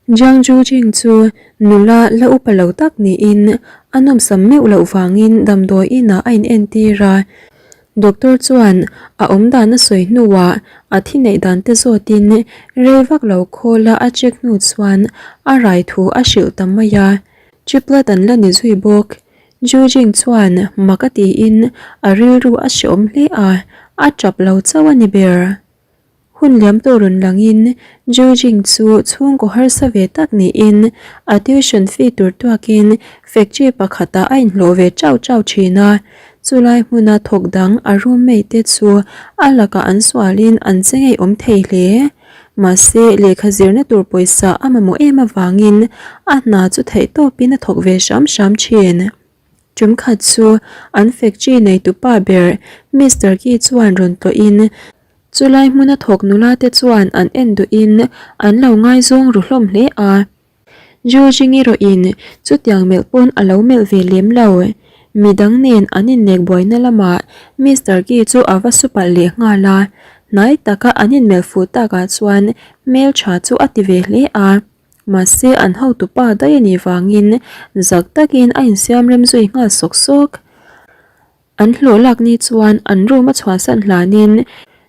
Jiang Zhujing chu nula la upa lo tak niin a nawmsam meuh loh vangin damdawi inah a inentir a. Doctor chuan a awmdan a sawi hnuah a thi neih dan te zawtin rei vak lo khawla a check hnu chuan a rai thu a hrilh ta mai a. Triplet an la ni zui bawk. Zhujing chuan mak a tiin a rilru a hreawm hle a, a tap lo chauh a ni ber. Hun liam tawh rawn langin Zhujing chu chhungkaw harsa ve tak niin a tuition fee tur tuakin factory pakhatah a inhlawh ve chau chau thin a. Chulai hmuna thawk dang a roommate te chu a lakah an sualin an che ngeiawm thei hle. Mahse, lehkha zirna tur pawisa a mamawh em avangin a hna chu theihtawpin a thawk ve hram hram thin. Tumkhat chu an factory neitupa ber Mister Ki chuan rawn tlawhin Chulai hmuna thawk nula te chuan an en duhin an lo ngaizawng ru hlawm hle a. Georgie erawhin chutiang melh pawn a lo melh ve lem lo. Midang nen an innek buaina lamah Mister Ki chu a va su palh leh nghal a, hnai taka an inmelh fuh takah chuan hmeltha chu a ti ve hle a. Mahse an hotupa daih a nih vangin zak takin a insiamrem zui nghal sawk sawk. An hlawh lak ni chuan an room a chhuahsan hlanin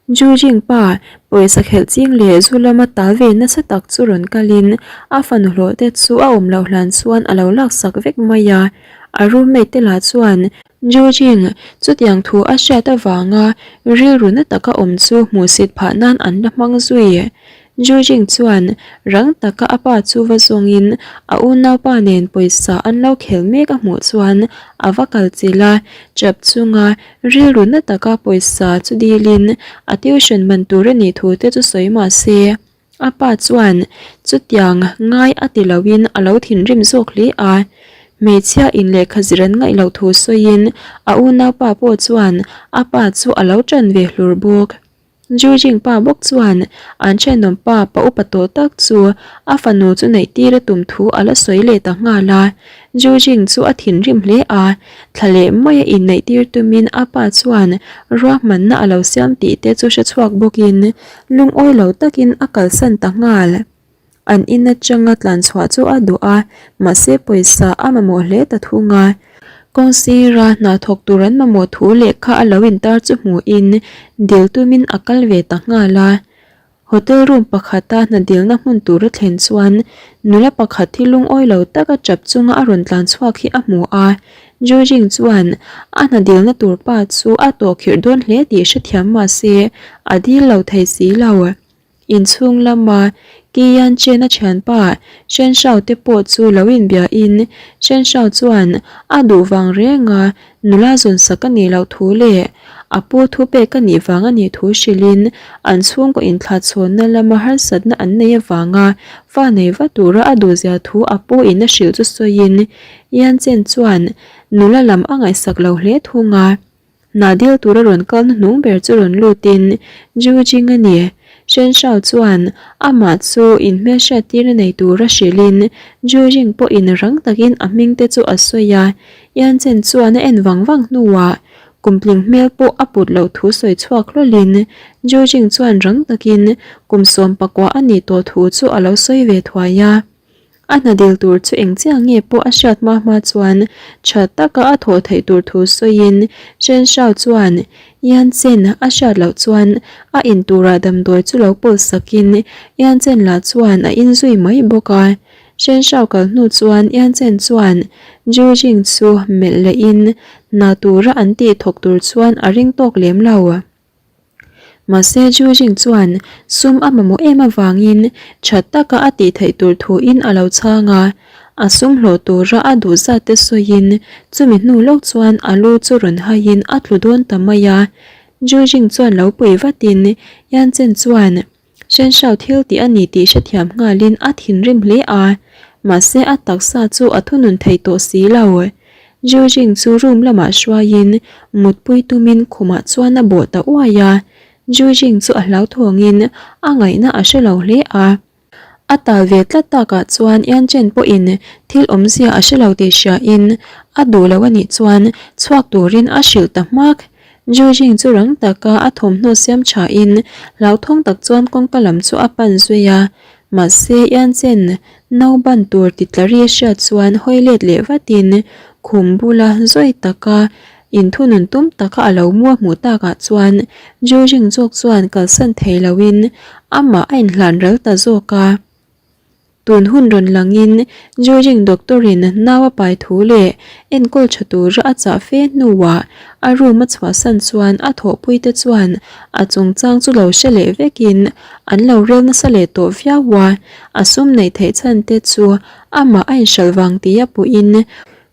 Jujing pa pawisa khelh ching leh zu lama tal ve nasa tak chu rawn kalin a fanu hlawh te chu a awm loh hlan chuan a lo laksak vek mai a. A roommate te lah chuan Jujing chutiang thu a hriat avanga rilru na taka awm chu hmuhsit phah nan an la hmang zui. Jujing chuan rang taka a pa chu va zawngin a unaupa nen pawisa an lo khel mek a hmuh chuan a va kal chilh a, chap chunga rilru na taka pawisa chu dilin a tuition man tur a nih thu te chu sawi mah se a pa chuan chutiang ngai a ti loin a lo thinrim zawk hle a. Hmeichhia in lehkha zir an ngaih loh thu sawiin a unaupa pawh chuan a pa chu a lo ṭan ve hlur bawk. Jujing pa bawk chuan an thenawm pa pa upa tawh tak chu a fanu chu neih tir a tum thu a la sawi leh ta nghal a. Jujing chu a thinrim hle a, thla leh maia inneih tir tumin a pa chuan ruahmanna a lo siam tih te chu hre chhuak bawkin lungawi lo takin a kalsan ta nghal. An in atanga tlan chhuah chu a duh a, mahse pawisa a mamawh hle ta thung a. Kawng sira hna thawk tur an mamawh thu lehkha a lo intar chu hmuhin dil tumin a kal ve ta nghal a. Hotel room pakhata hna dilna hmun tur a thlen chuan nula pakhat hi lungawi lo taka tap chunga a rawn tlan chhuak hi a hmu a. Jujing chuan a hna dilna tur pa chu a tawhkhirh dawn hle tih hrethiam mahse a dil lo thei si lo. Inchhung lama Kian Chen a thianpa Shen Shao te pawh chu lo inbiain Shen Shao chuan a duh vang renga nula zawn sak a nih loh thu leh a pu thu pek a nih vang a nih thu hrilhin an chhungkaw inthlahchhawnna lama harsatna an nei avanga fa nei va tura a duhzia thu a pu in a hrilh chu sawiin Yan Chen chuan nula lam a ngaihsak lo hle thung a. Hna dil tura rawn kalna hnung ber chu rawn lutin Ju Jing a ni. Shen Shao chuan amah chu inhmelhriat tirna nei tura hrilhin Ju Jing pawhin rang takin a hming te chu a sawi a. Yan Chen chuan a en vang vang hnuah kumtling hmel pawh a put loh thu sawi chhuak hlawlhin Ju Jing chuan rang takin kum 14 a nih tawh thu chu a lo sawi ve thuai a. A hna dil tur chu eng chiah nge pawh a hriat hma hma chuan tha taka a thawh theih tur thu sawiin Shen Shao chuan Yan Chen a hriat loh chuan a in turah damdawi chu lo pawlh sakin Yan Chen lah chuan a in zui mai bawk a. Shen Shao kal hnu chuan Yan Chen chuan Zhu Jing chu melh lehin hna tura an tih thawk tur chuan a ring tawk lem lo. Mahse Jujing chuan sum a mamawh em avangin tha taka a tih theih tur thuin a lo chhang a, a sum hlawh tura a duh zat te sawiin chumi hnu lawk chuan a lu chu rawn haiin a tlu dawn ta mai a. Jujing chuan lo pui vatin Yan Chen chuan Hrenhrau thil tih a ni tih hrethiam nghalin a thinrim hle a, mahse a taksa chu a thunun thei tawh si lo. Jujing chu room lamah hruaiin mutpui tumin khumah chuan a bawh ta uai a, Jujing chu a hlauthawngin a ngaihna a hre lo hle a. A tal ve tlat takah chuan Yanchen pawhin thil awmzia a hre lo tih hriain a duh lo a nih chuan chhuak turin a hrilh ta hmak. Jujing chu rang taka a thawmhnaw siam thain hlauthawng tak chuan kawngka lam chu a pan zui a. Mahse, Yanchen nau ban tur ti tla ri a hriat chuan hawi let leh vatin khum bula zawi taka inthunun tum taka a lo mu a hmuh takah chuan Jujing zawk chuan kalsan thei loin amah a inhlan ral ta zawk a. Tun hun rawn langin Jujing doctor-in nau a pai thu leh enkawl tha tura a chah fe hnuah a room a chhuahsan chuan a thawhpuite chuan a chungchang chu lo hre leh vekin an lo rel nasa leh tawh viau a, a sum neih theih chhan te chu amah a inhralh vang tia puhin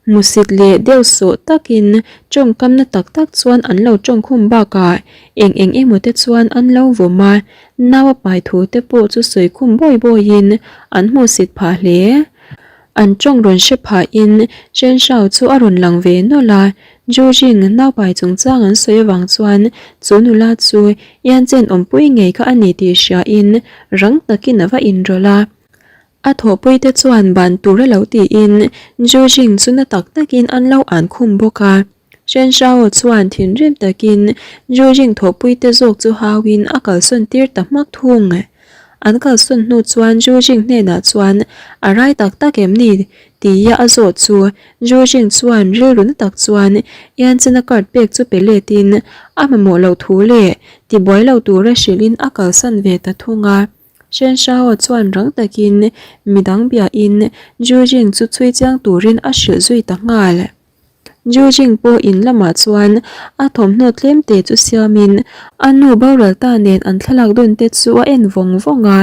Hmusit leh deuh sawh takin tawngkamna tak tak chuan an lo tawngkhum bakah eng eng emaw te chuan an lo vawm a, nau a pai thu te pawh chu sawi khum bawi bawiin an hmuhsit phah hle. An tawng rawn hre phahin Chen Shao chu a rawn lang ve nawlh a, Zhu Jing nau pai chungchang an sawi avang chuan chu nula chu Yan Chen awmpui ngei kha a ni tih hriain rang takin a va inrawlh a. A thawhpuite chuan ban tur a lo tiin Zhu Jing chu na tak takin an lo an khum bawk a. Shen Shao chuan thinrim takin Zhu Jing thawhpuite zawk chu hauin a kalsawn tir ta hmak thung. An kalsawn hnu chuan Zhu Jing hnenah chuan a rai tak tak em ni? tia a zawh chu Zhu Jing chuan rilru na tak chuan Yanchen-a card pek chu pe letin a mamawh loh thu leh tibuai lo tura hrilhin a kalsan ve ta thung a. Shen Shao chuan rang takin midang biain Zhu Jing chu chhui chiang turin a hrilh zui ta nghal. Zhu Jing pawh in lamah chuan a thawmhnaw tlem te chu siamin a nu boral ta nen an thlalak dawn te chu a en vawng vawng a.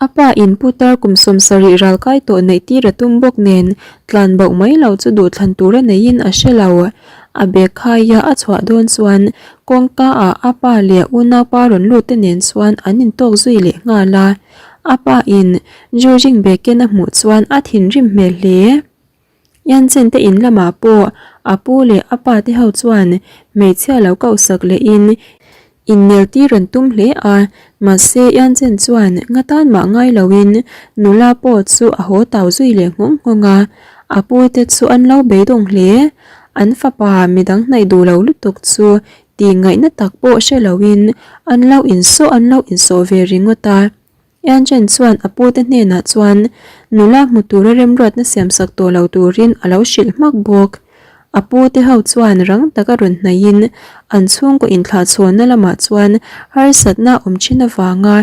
A pa in putar kum 70 ral kai tawh neih tir a tum bawk nen tlan bauh mai loh chu duhthlan tura neiin a hre lo. A bag khaia a chhuah dawn chuan kawngka ah a pa leh unaupa rawn lut te nen chuan an intawk zui leh nghal a. A pa in Jujing bag ken a hmuh chuan a thinrim hmel hle. Yanchen te in lamah pawh a pu leh a pa te ho chuan hmeichhia lo kohsak leh in Innel tir an tum hle a, mahse Yanchen chuan nga tan mah ngai loin nula pawh chu a haw tau zui leh nghawng nghawng a, a pute chu an lo beidawng hle. An fapa midang hnaih duh lo lutuk chu tih ngaihna tak pawh hre loin an lo insawh an lo insawh ve ringawt a. Yanchen chuan a pute hnenah chuan nula hmu tura remruatna siamsak tawh lo turin a lo hrilh hmak bawk. A pute ho chuan rang taka rawn hnaihin an chhungkaw inthlahchhawnna lamah chuan harsatna a awm thin avanga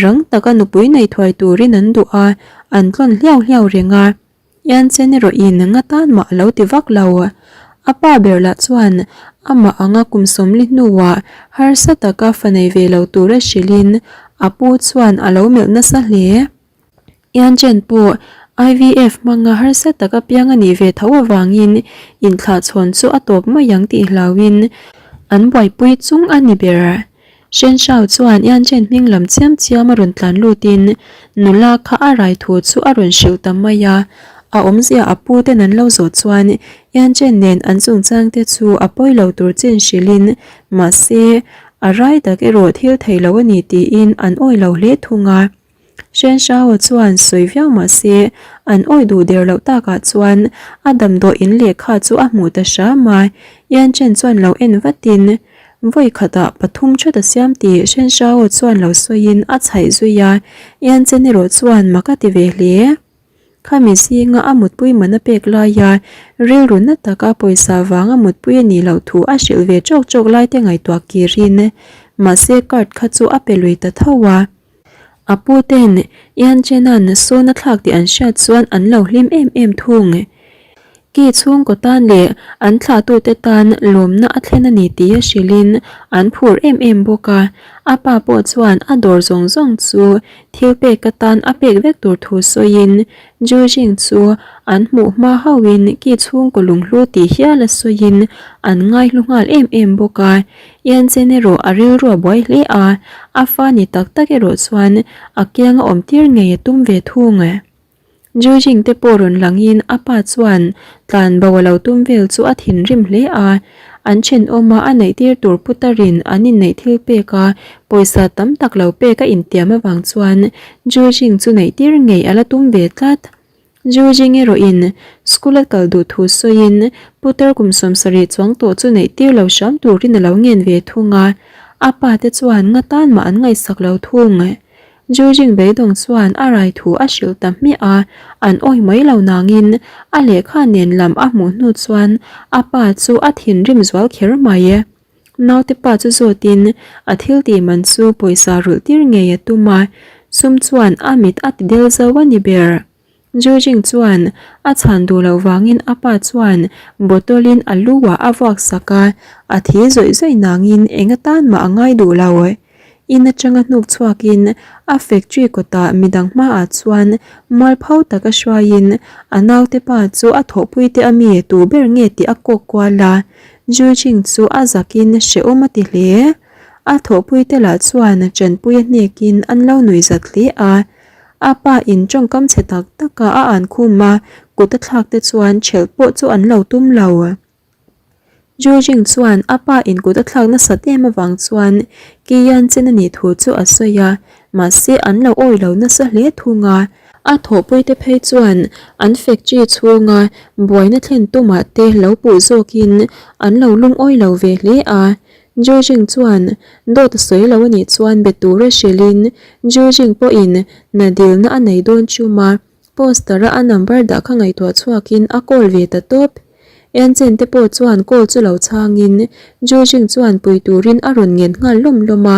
rang taka nupui nei thuai turin an duh a, an tlawn hliau hliau reng a. Yanchen erawhin nga tan mah a lo ti vak lo. A pa ber lah chuan amah anga kum 40 hnuah harsa taka fa nei ve lo tura hrilhin a pu chuan a lo melh nasa hle. Yanchen pawh IVF hmanga harsa taka piang a nih ve tho avangin inthlahchhawn chu a tawp mai ang tih hlauhin an buaipui chung a ni ber. Shen Shao chuan Yanchen hming lam chiam chiam a rawn tlan lutin nula kha a rai thu chu a rawn hrilh ta mai a. A awmzia a pu ten an lo zawh chuan Yanchen nen an chungchang te chu a pawi lo tur chin hrilhin mahse a rai tak erawh thil thei lo a ni tiin an awi lo hle thung a. Shen Shao chuan sawi viau mah se, an awih duh der loh takah chuan a damdawi in lehkha chu a hmuh ta hram a, Yan Chen chuan lo en vatin, Vawi khatah pathum that a siam tih Shen Shao chuan lo sawiin a chhaih zui a, Yan Chen erawh chuan mak a ti ve hle. Khami zinga a mutpui man a pek laia rilru na taka pawisa vanga mutpui a nih loh thu a hrilh ve chawk chawk lai te ngaihtuah kirin, mahse card kha chu a pe lui ta tho a. A pu ten Ian Chenan sawn a thlak tih an hriat chuan an lo hlim em em thung. Ki chhungkaw tan leh an thlahtute tan lawmna a thlen a ni tih a hrilhin an phur em em bawk a. A pa pawh chuan a dawr zawng zawng chu thil pek atan a pek vek tur thu sawiin Zhu Jing chu an hmuh hma hauhin ki chhungkaw lunghlu tih hial a sawiin an ngaihlu nghal em em bawk a. Yanchen erawh a rilru a buai hle a, a fa ni tak tak erawh chuan a kianga awm tir ngei a tum ve thung. Jujing te pawh rawn langin a pa chuan tlan bo a lo tum vel chu a thinrim hle a, an thenawma a neih tir tur putarin an inneih thil pek a, pawisa tam tak lo pek a intiam avang chuan Jujing chu neih tir ngei a la tum ve tlat. Jujing erawhin school a kal duh thu sawiin putar kum 70 chuang tawh chu neih tir lo hram turin a lo ngen ve thung a, a pa te chuan nga tan mah an ngaihsak lo thung. Jujing beidawng chuan a rai thu a hrilh ta hmiah a, an awi mai lo nangin a lehkha nen lam a hmuh hnu chuan a pa chu a thinrim zual kher mai. Naute pa chu zawtin a thil tih man chu pawisa rulh tir ngei a tum a, sum chuan a mit a ti del zo a ni ber. Jujing chuan a chhan duh loh vangin a pa chuan bottle in a lu ah a vuak sak a, a thi zawih zawih nangin eng atan mah a ngai duh lo. In atanga hnuk chhuakin a factory kawtah midang hmaah chuan mualpho taka hruaiin a naute pa chu a thawhpui te ami tu ber nge tih a kawk kual a, Jujing chu a zakin hrehawm a ti hle. A thawhpui te lah chuan chanpui a hnekin an lo nuihzat hle a. A pa in tawngkam chhe tak taka a an khum a, kut a thlak te chuan ṭhelh pawh chu an lo tum lo. Jujing chuan a pa in kut a thlak nasat em avang chuan Kian chen a nih thu chu a sawi a, mahse an lo awi lo nasa hle thung a. A thawhpui te phei chuan an factory chhunga buaina thlen tumah te lo puh zawkin an lo lungawi lo ve hle a. Jujing chuan dawt a sawi lo a nih chuan be tura hrilhin Jujing pawhin na dilna a nei dawn chum a. Poster a a number dah kha ngaihtuah chhuakin a call ve ta tawp. Enchen te pawh chuan call chu lo chhangin Jujing chuan pui turin a rawn ngen nghal lawm lawm a.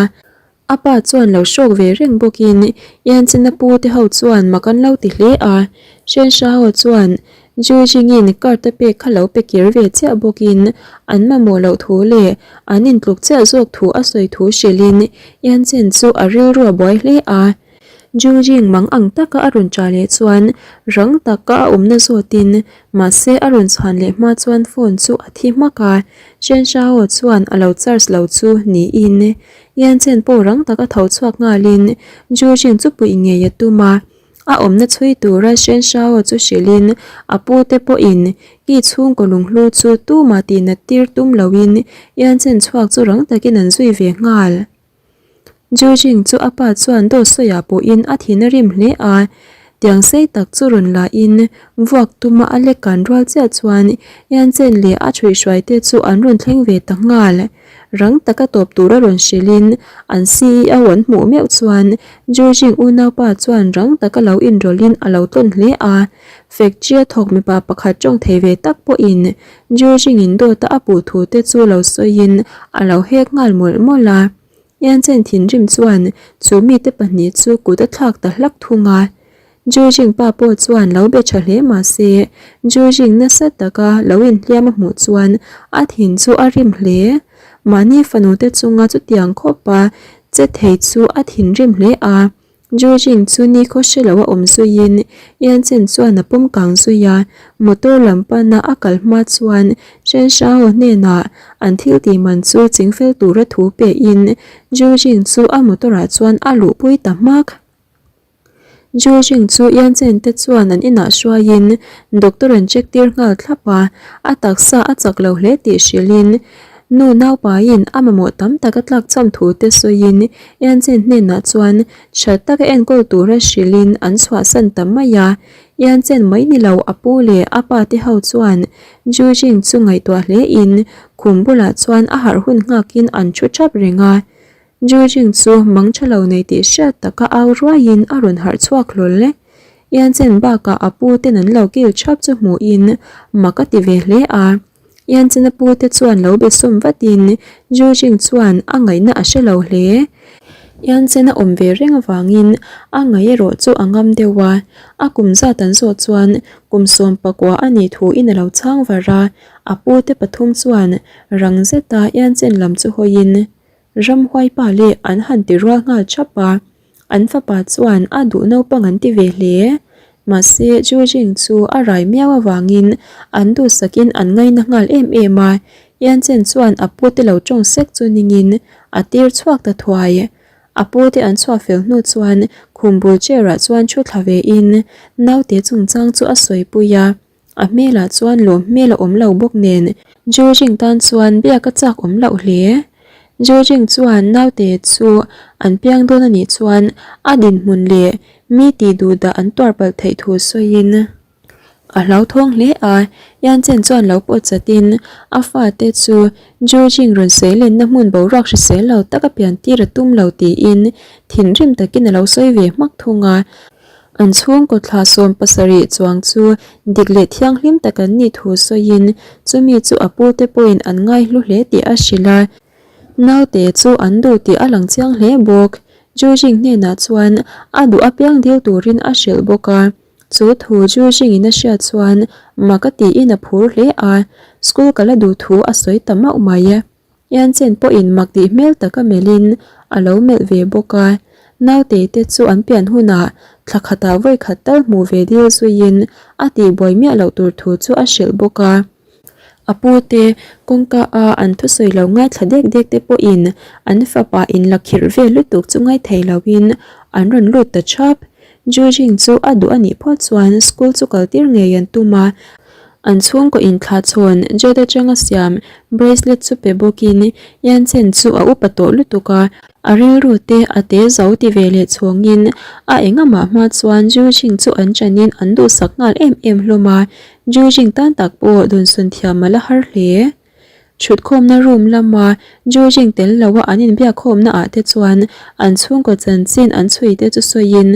A pa chuan lo hrawk ve reng bawkin Enchen a pu te ho chuan mak an lo ti hle a. Hrenhra ho chuan Jujingin card a pek kha lo pe kir ve chiah bawkin an mamawh loh thu leh an intluk chiah zawk thu a sawi thu hrilhin Enchen chu a rilru a buai hle a. Jujing mang ang taka a rawn ṭah leh chuan rang taka a awmna zawtin mahse a rawn chhan leh hma chuan phone chu a thi hmak a, Shen Shao chuan a lo charge lo chu niin Yan Chen pawh rang taka tho chhuak nghalin Jujing chu puih ngei a tum a, a awmna chhui tura Shen Shao chu hrilhin a pute pawhin ki chhungkaw lunghlu chu tumah tihnat tir tum loin Yan Chen chhuak chu rang takin an zui ve nghal. Jujing chu a pa chuan dawt sawiah pawhin a thin a rim hle a, tiang sei tak chu rawn la in vuak tuma a lek kan rual chiah chuan Yanchen leh a thuihhruai te chu an rawn thleng ve ta nghal. Rang taka tawp tura rawn hrilhin an CEO an hmuh meuh chuan Jujing unaupa chuan rang taka lo inrawlhin a lo tlawn hle a, factory a thawk mipa pakhat tawng thei ve tak pawhin Jujing-in dawta a puh thu te chu lo sawiin a lo hek nghal mawlh mawlh a. Yanchen thinrim chuan chu mite pahnih chu kut a thlak ta hlak thung a. Jujing pa pawh chuan lo be tha hle mah se, Jujing nasa taka lo inhliam a hmuh chuan a thin chu a rim hle. Mahni fanu te chunga chutiang khawpa che thei chu a thinrim hle a. Jujing chu nikhaw hre lo a awm zuiin Yanchen chuan a pawm kang zui a, motor lam pana a kal hma chuan Shen Shao hnenah an thil tih man chu chingfel tura thu pe in Jujing chu a motor ah chuan a luhpui ta hmak. Jujing chu Yanchen te chuan an inah hruaiin doctor an check tir nghal thlap a, a taksa a chak lo hle tih hrilhin Nu naupaiin a mamawh tam tak a tlak cham thu te sawiin Yanchen hnenah chuan tha taka enkawl tura hrilhin an chhuahsan ta mai a. Yanchen mai ni lo a pu leh a pa te ho chuan Jujing chu ngaihtuah hlein khum bulah chuan a harh hun nghakin an thu thap reng a. Jujing chu mang tha lo nei tih hriat taka au ruaiin a rawn harh chhuak hlawl e. Yanchen bakah a pu ten an lo kil thap chu hmuhin mak a ti ve hle a. Yanchena pu te chuan lo be sawm vatin Jujing chuan a ngaihna a hre lo hle. Yanchena awm ve reng avangin a ngaih erawh chu a ngam deuh a, a kum zat an zawh chuan kum sawm pakua a nih thuin a lo chhang var a, a pu te pathum chuan rang zeta Yanchen lam chu hawiin Ramhuai pa leh an han ti rual nghal thap a. An fapa chuan a duh naupang an ti ve hle. Mahse, Jujing chu a rai miau avangin an duhsakin an ngaina nghal em em a. Yanchen chuan a pute lo tawng sek chu ningin a tir chhuak ta thuai. A pute an chhuah fel hnu chuan khum bul chair ah chuan thu thla ve in naute chungchang chu a sawipui a. A hmelah chuan lawm hmel a awm lo bawk nen Jujing tan chuan biak a chak awm loh hle. Jujing chuan naute chu an piang dawn a nih chuan a dinhmun leh mi tih duh dah an tuar palh theih thu sawiin. A hlauthawng hle a, Yanchen chuan lo pawt chatin a fate chu Jujing rawn sawi lenna hmun boruak hrisel lo tak a pian tir a tum lo tiin thinrim takin a lo sawi ve hmak thung a. An chhungkaw thla 70 chuang chu dik leh thianghlim tak an nih thu sawiin chumi chu a pute pawhin an ngaihlu hle tih a hrilh a. Naute chu an duh tih a lang chiang hle bawk. Jujing hnenah chuan a duh apiang dil turin a hrilh bawk a. Chu thu Jujing-in a hriat chuan mak a tiin a phur hle a, school kal a duh thu a sawi ta mauh mai. Yanchen pawhin mak tih hmel taka melhin a lo melh ve bawk a, naute te chu an pian hunah thla khatah vawi khat tal hmuh ve dil zuiin a tihbuai miah loh tur thu chu a hrilh bawk a. A pute kawngka a an thusawi lo ngaithla dek dek te pawhin an fapa inla khirh vel lutuk chu ngaithei loin an rawn lut ta thap. Jujing chu a duh a nih phawt chuan school chu kal tir ngei an tum a, an chhungkaw inthlahchhawn Jade atanga siam bracelet chu pe bawkin Yanchen chu a upa tawh lutuk a, a rilru te a te zo ti ve leh chhawngin a engamah hma chuan Jujing chu an chanin an duhsak nghal em em hlawm a, Jujing tan tak pawh dawnsawn thiam a la har hle. Thutkhawmna room lama Jujing tel loa an inbiakkhawmna ah te chuan an chhungkaw chanchin an chhui te chu sawiin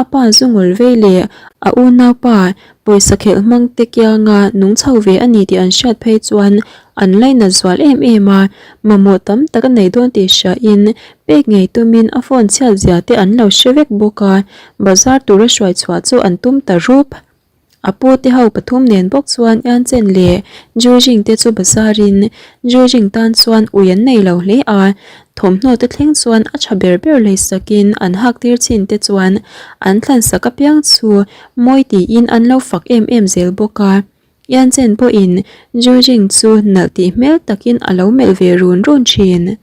a pa zungul vei leh a unaupa pawisa khelh hmang te kianga nung chho ve a ni tih an hriat phei chuan an lainat zual em em a, mamawh tam tak a nei dawn tih hriain pek ngei tumin a phone chhiat zia te an lo hre vek bawk a, bazar tura hruai chhuah chu an tum ta rup. A pu te ho pathum nen bawk chuan Yanchen leh Jujing te chu bazarin Jujing tan chuan ui an nei lo hle a, thawmhnaw te thleng chuan a tha ber ber lei sakin an hak tir chin te chuan an thlan sak apiang chu mawi tiin an lo fak em em zel bawk a. Yanchen pawhin Jujing chu nalh tih hmel takin a lo melh ve run run thin.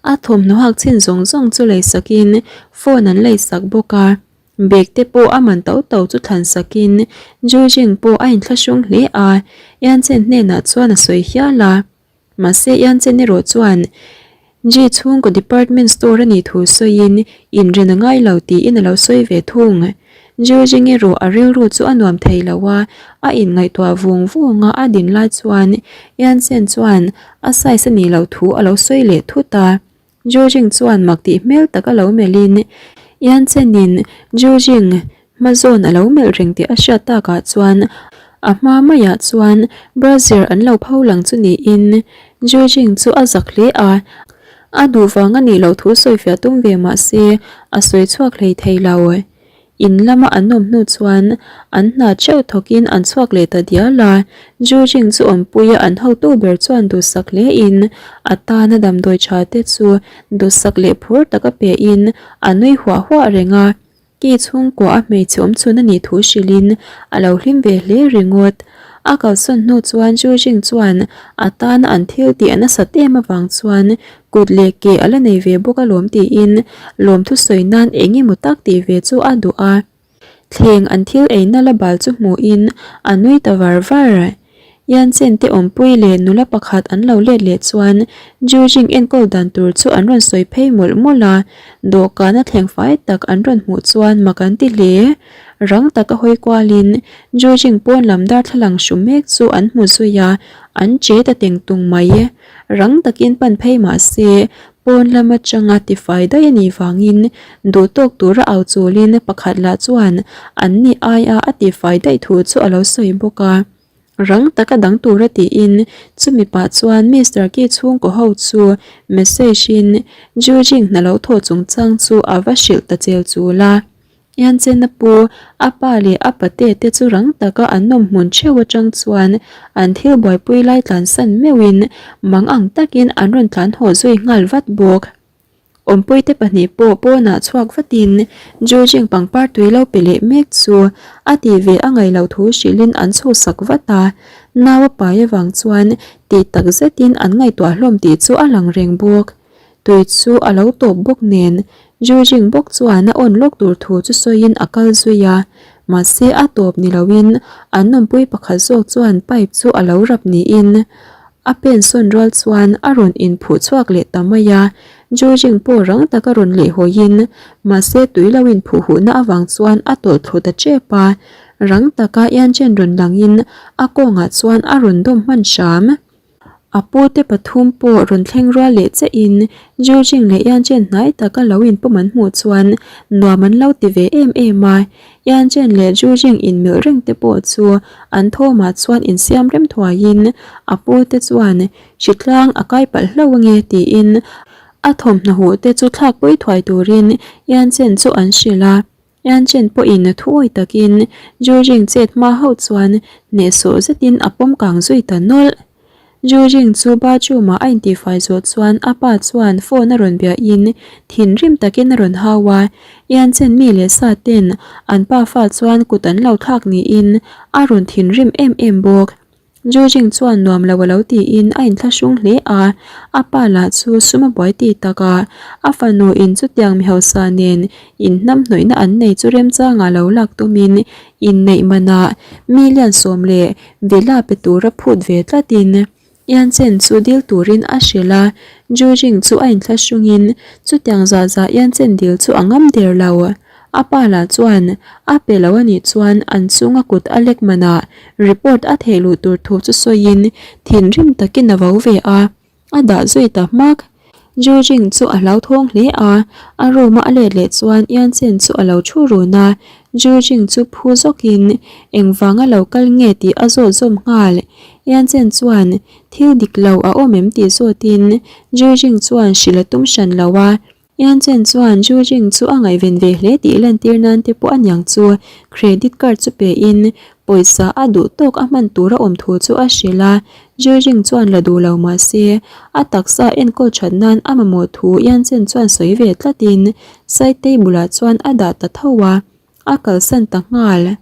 A thawmhnaw hak chin zawng zawng chu lei sakin phone an lei sak bawk a. Bag te pawh a man to to chu thlan sakin Jujing pawh a inthlahrung hle a, Yanchen hnenah chuan a sawi hial a. Mahse Yanchen erawh chuan Ji chhungkaw department store a nih thu sawiin inren a ngai lo tiin a lo sawi ve thung. Jujing erawh a rilru chu a nuam thei lo a, a inngaihtuah vung vung a, a din lai chuan Yanchen chuan a size a nih loh thu a lo sawi leh thut a. Jujing chuan mak tih hmel tak a lo melhin Yanchen-in Jujing hma zawn a lo melh reng tih a hriat takah chuan a hma maiah chuan brazier an lo pho lang chu niin Jujing chu a zak hle a, a duh vang a nih loh thu sawifiah tum ve mah se a sawi chhuak hlei thei lo. In lama an awm hnu chuan an hna theuh thawkin an chhuak leh ta dial a, Jujing chu awmpuia an hotu ber chuan duhsak hlein a tana damdawi tha te chu duhsak leh phur taka pein a nui huah huah reng a, ki chhungkua a hmeichhe awm chhun a nih thu hrilhin a lo hlim ve hle ringawt. A kalsawn hnu chuan Jujing chuan a tana an thil tih a nasat em avang chuan Kut leh ke a la nei ve bawk alawm tiin lawmthu sawi nan eng emaw tak tih ve chu a duh a. Thleng an thil eina la bal chu hmuhin a nui ta var var. Yanchen te awmpui leh nula pakhat an lo let leh chuan Jujing enkawl dan tur chu an rawn sawi phei mawlh mawlh a, dawhkan a thleng fai tak an rawn hmuh chuan mak an ti hle. Rang taka hawi kualin Jujing pawn lam darthlalang hru mek chu an hmu zui a, an che ta teng tung mai. Rang takin pan phei mah se, pawn lam atanga tifai daih a nih vangin duh tawk tura au chulin pakhat lah chuan an ni aia a tifai daih thu chu a lo sawi bawk a. Rang taka dang tura tiin chumi pah chuan Mister Ki chhungkaw ho chu message in Jujing hna lo thawh chungchang chu a va hrilh ta chel chul a. Yanchen-a pu, a pa leh a pate te chu rang taka an nawm hmun theuh atang chuan an thil buaipui lai tlansan meuhin mang ang takin an rawn tlan haw zui nghal vat bawk. Awmpuite pahnih pawh pawnah chhuak vatin Jujing pangpar tui lo pe leh mek chu a tih ve a ngaih loh thu hrilhin an chhuhsak vat a, nau a pai avang chuan tih tak zetin an ngaihtuah hlawm tih chu a lang reng bawk. Tui chu a lo tawp bawk nen Jujing bawk chuan a awn lawk tur thu chu sawiin a kal zui a, mahse a tawp ni loin an awmpui pakhat zawk chuan pipe chu a lo rap niin a pen sawn rual chuan a rawn inphuh chhuak leh ta mai a, Jujing pawh rang taka rawn leh hawiin mahse tui lo inphuh huhna avang chuan a tawlh thlu ta tep a. Rang taka Yanchen rawn langin a kawngah chuan a rawn dawm hman hram. A pute pathum pawh rawn thleng rual leh chiahin Zhu Jing leh Yan Chen hnai taka lo inpawm an hmuh chuan nuam an lo ti ve em em a. Yan Chen leh Zhu Jing inmilh reng te pawh chu an thawmah chuan insiam rem thuaiin a pute chuan hritlang a kai palh hlauh ange tiin a thawmhnaw huh te chu thlakpui thuai turin Yan Chen chu an hrilh a. Yanchen pawhin thuawi takin Jujing chet hma hauh chuan hnehsawh zetin a pawm kang zui ta nawlh. Jujing chu bathroom ah a intifai zawh chuan a pa chuan phone a rawn biahin thinrim takin a rawn hau a, Yanchen mi leh sa ten an pa fa chuan kut an lo thlak niin a rawn thinrim em em bawk. Jujing chuan nuam lo a lo tiin a inthlahrung hle a, a pa lah chu sum a buai ti tak a, a fanu in chutiang mi hausa nen inhnamhnawihna an nei chu remchangah lo lak tumin inneih manah million 10 leh villa pe tura phut ve tlatin Yanchen chu dil turin a hrilh a, Jujing chu a inthlahrungin chutiang zah zah Yanchen dil chu a ngam der lo. A pa lah chuan a pe lo a nih chuan an chunga kut a lek manah report a theih luh tur thu chu sawiin thinrim takin a vo ve a, a dah zui ta hmak. Jujing chu a hlauthawng hle a, a room a a let leh chuan Yanchen chu a lo thu run a, Jujing chu phu zawkin engvanga lo kal nge tih a zawt zawm nghal. Yanchen chuan thil dik lo a awm em tih zawtin Jujing chuan hrilh a tum hran lo a, Yanchen chuan Zhu Jing chu a ngaihven ve hle tih lantir nan te pawh a niang chu credit card chu pe in pawisa a duh tawk a hman tur a awm thu chu a hrilh a, Zhu Jing chuan la duh lo mah se a taksa enkawl that nan a mamawh thu Yanchen chuan sawi ve tlat in side table ah chuan a dah ta tho a, a kalsan ta nghal.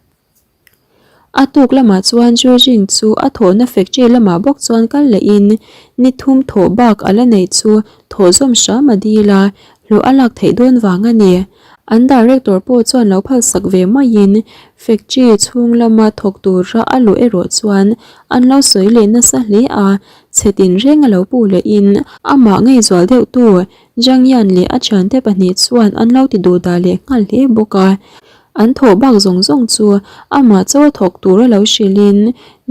A tuk lamah chuan Zhu Jing chu a thawhna factory lamah bawk chuan kal lehin ni thum thawh bak a la neih chu thawh zawm hram a dil a, hlawh a lak theih dawn vang a ni. An director pawh chuan lo phalsak ve maiin factory chhung lama thawk tura a luh erawh chuan an lo sawi leh nasa hle a, chhe tinreng a lo pu lehin amah ngeizual deuhtu Zhang Yan leh a thiante pahnih chuan an lo ti duh dah leh nghal hle bawk a. An thawh bak zawng zawng chu amah chaw a thawk tur a lo hrilhin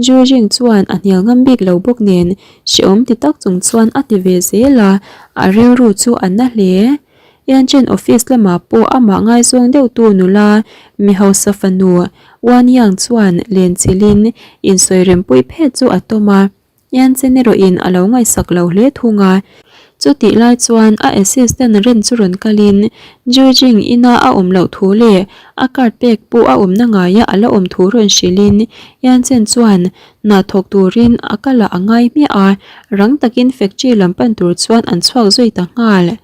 Zhu Jing chuan a hnial ngam bik lo bawk nen hrehawm ti tak chung chuan a ti ve zel a, a rilru chu a na hle. Yanchen office lamah pawh amah ngaizawng deuhtu nula mi hausa fanu Wan Yang chuan lenchilhin insawi rempui phet chu a tawm a. Yanchen erawhin a lo ngaihsak lo hle thung a. Chutih lai chuan a assistant Ren chu rawn kalin Zhu Jing ina a awm loh thu leh a card pek pawh a awmna ngaia a la awm thu rawn hrilhin Yanchen chuan hna thawk turin a kal ah a ngai hmiah a, rang takin factory lam pan tur chuan an chhuak zui ta nghal.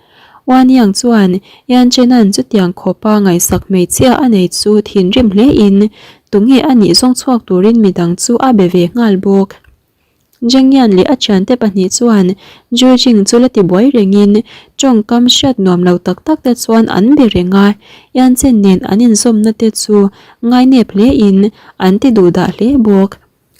Wan Yang chuan Yanchenan chutiang khawpa ngaihsak hmeichhia a nei chu thinrim hlein tunge a nih zawng chhuak turin midang chu a be ve nghal bawk. Zheng Yan leh a thiante pahnih chuan Zhu Jing chu la tibuai rengin tawngkam hriat nuam lo tak tak te chuan an be reng a, Yanchen nen an inzawmna te chu ngainep hlein an ti duhdah hle bawk.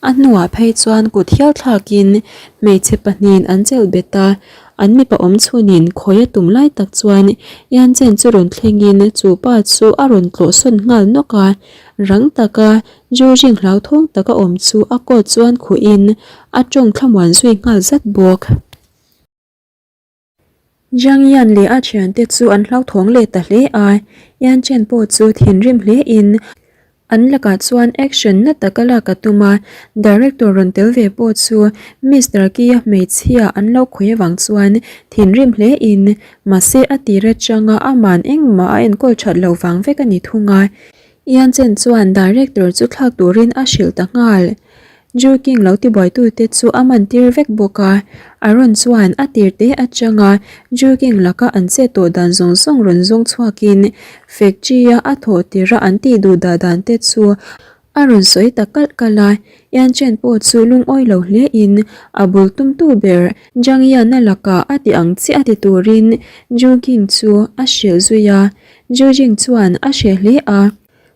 A hnuah phei chuan kut hial thlakin hmeichhe pahnihin an chelh bet a, an mipa awm chhunin khawi a tum lai tak chuan Yanchen chu rawn thlengin chu pa chu a rawn tlawh sawn nghal nawk a, rang taka Zhu Jing hlauthawng taka awm chu a coat chuan khuhin a tawng thlamuan zui nghal zat bawk. Jiang Yan leh a thiante chu an hlauthawng leh ta hle a, Yan Chen pawh chu thinrim hle in an lakah chuan action na taka lak a tum a, director rawn tel ve pawh chu Mister Kia hmeichhia an lo khawi avang chuan thinrim hle in mahse a tir atanga aman engmah a enkawl that lo vang vek a ni thung a, Yan Chen chuan director chu thlak turin a hrilh ta nghal. Ju King lo tibuaitute chu a man tir vek bawk a, Aaron chuan a tir te atanga Ju King laka an chet tawh dan zawng zawng rawn zawng chhuakin factory-a a thawh tira an tih duh dah dan te chu a rawn sawi ta kalh kalh a, Yan Chen pawh chu lungawi lo hlein a bul tumtu ber Zhang Yan-a lakah a ti ang chiah a ti turin Ju King chu a hrilh zui a, Ju Jing chuan a hreh hle a.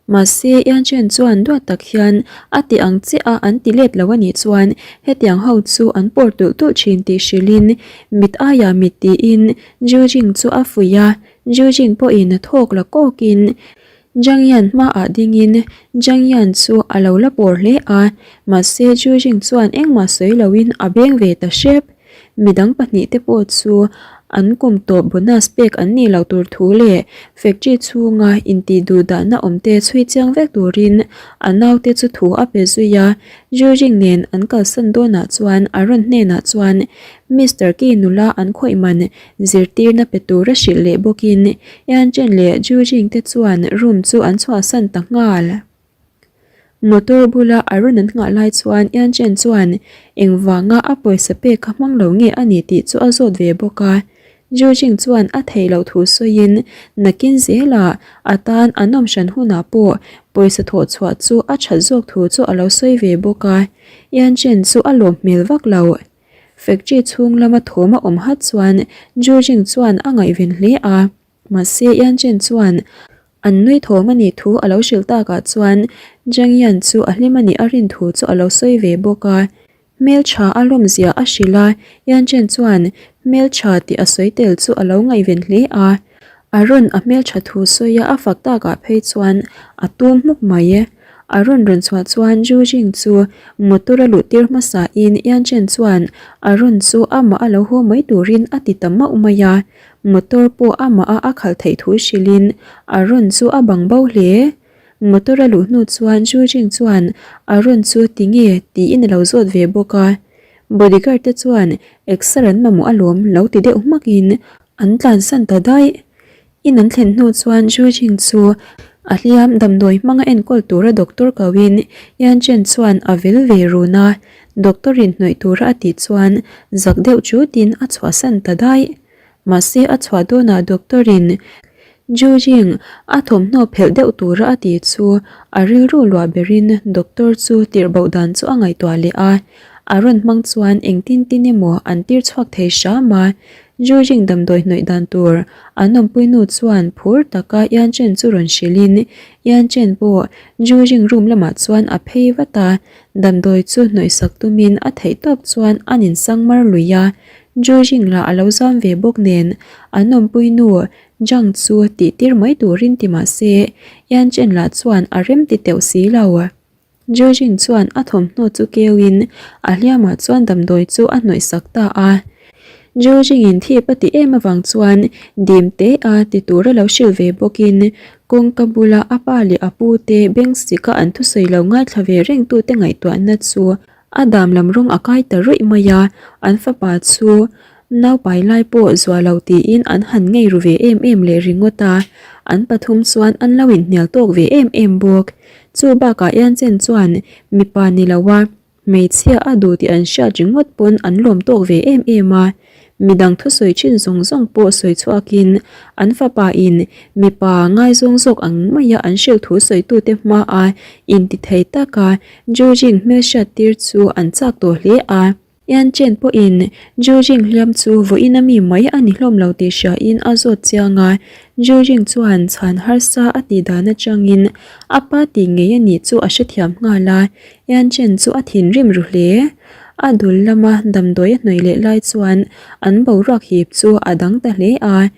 Mahse, Yanchen chuan duat tak hian a ti ang chiah a an ti let lo a nih chuan hetiang ho chu an pawr tulh tulh thin tih hrilhin mit aiah mit tiin Zhu Jing chu a fuih a, Zhu Jing pawhin thawk la kawkin. Zhang Yan hmaah dingin Zhang Yan chu a lo la pawr hle a, mahse Zhu Jing chuan engmah sawi loin a beng ve ta hrep. Midang pahnihte pawh chu an kum tawp bonus pek an nih loh tur thu leh factory chhunga intih duh dahna awmte chhui chiang vek turin a naute chu thu a pe zui a. Zhu Jing nen an kalsan dawnah chuan a rawn hnenah chuan Mister Ki nula an khawih man zirtirna pe tura hrilh leh bawkin Yan Chen leh Zhu Jing te chuan room chu an chhuahsan ta nghal. Motor bula a rawn an nghah lai chuan Yan Chen chuan engvanga a pawisa pek kha hmang lo nge a ni tih chu a zawt ve bawk a. Zhu Jing chuan a theih loh thu sawiin nakin zelah a tan an awm hran hunah pawh pawisa thawh chhuah chu a that zawk thu chu a lo sawi ve bawk a. Yan Chen chu a lawm hmel vak lo. Factory chhung lama thawm a awm hat chuan Zhu Jing chuan a ngaihven hle a. Mahse Yan Chen chuan an nui thawm a nih thu a lo hrilh takah chuan Zhang Yan chu a hlim a nih a rin thu chu a lo sawi ve bawk a. Hmeltha a lawmzia a hrilh a, Yan Chen chuan hmeltha tih a sawi tel chu a lo ngaihven hle a. A rawn a hmeltha thu sawi a a fak takah phei chuan a tum hmuk mai. A rawn rawn chhuah chuan Zhu Jing chu motor a luh tir hmasa in Yan Chen chuan a rawn chu amah a lo haw mai turin a ti ta mauh mai a. Motor pawh amah a a khalh theih thu hrilhin a rawn chu a bang bo hle. Motor a luh hnu chuan Zhu Jing chuan a rawn chu tinge tiin a lo zawt ve bawk a. Bodyguard te chuan exer an mamawh alawm lo ti deuh hmakin an tlansan ta daih. In an thlen hnu chuan Zhu Jing chu a hliam damdawi hmanga enkawl tura doctor koin Yan Chen chuan a vil ve run a, doctor in hnawih tura a tih chuan zak deuh chutin a chhuahsan ta daih. Mahse a chhuah dawnah doctor in Zhu Jing a thawmhnaw phelh deuh tura a tih chu a rilru luah berin doctor chu tirh boh dan chu a ngaihtuah leh a, a rawn hmang chuan engtin tin emaw an tir chhuak thei hram a, Zhu Jing damdawi hnawih dan tur an awmpui nu chuan phur taka Yan Chen chu rawn hrilhin Yan Chen pawh Zhu Jing room lamah chuan a phei vat a, damdawi chu hnawih sak tumin a theih tawp chuan an insang mar lui a, Zhu Jing lah a lo zam ve bawk nen an awmpui nu Zhang chu tih tir mai turin ti mah se Yan Chen lah chuan a rem ti teuh si lo. Jojin chuan a thawmhnaw chu keuin a hliamah chuan damdawi chu a hnawih sak ta a. Jojin-in thip a ti em avang chuan dim te a ti tura lo hrilh ve bawkin kawngka bula a pa leh a pu te beng sika an thusawi lo ngaithla ve rengtute ngaihtuahna chu A dam lam rawng a kai ta ruih mai a, an fapa chu naupai lai pawh zuah lo tiin an han ngei ru ve em em leh ringawt a, an pathum chuan an lo inhnial tawk ve em em bawk. Chu bakah Yanchen chuan mipa ni lo a, hmeichhia a duh tih an hriat ringawt pawn an lawm tawk ve em em a, Midang thusawi thin zawng zawng pawh sawi chhuakin an fapa in mipa ngaizawng zawk ang maia an hrilh thu sawitute hmaa intithei taka Jujing hmelhriat tir chu an chak tawh hle a. Yan Chen pawhin Jujing hliam chu vawiin a mi mai a ni hlawm lo tih hriain a zawt chiang a, Jujing chuan chhan harsa a tih dan atangin a pa tih ngei a nih chu a hrethiam nghal a, Yan Chen chu a thinrim ru hle. A dul lama damdawi a hnawih leh lai chuan an boruak hip chu a dang ta hle a,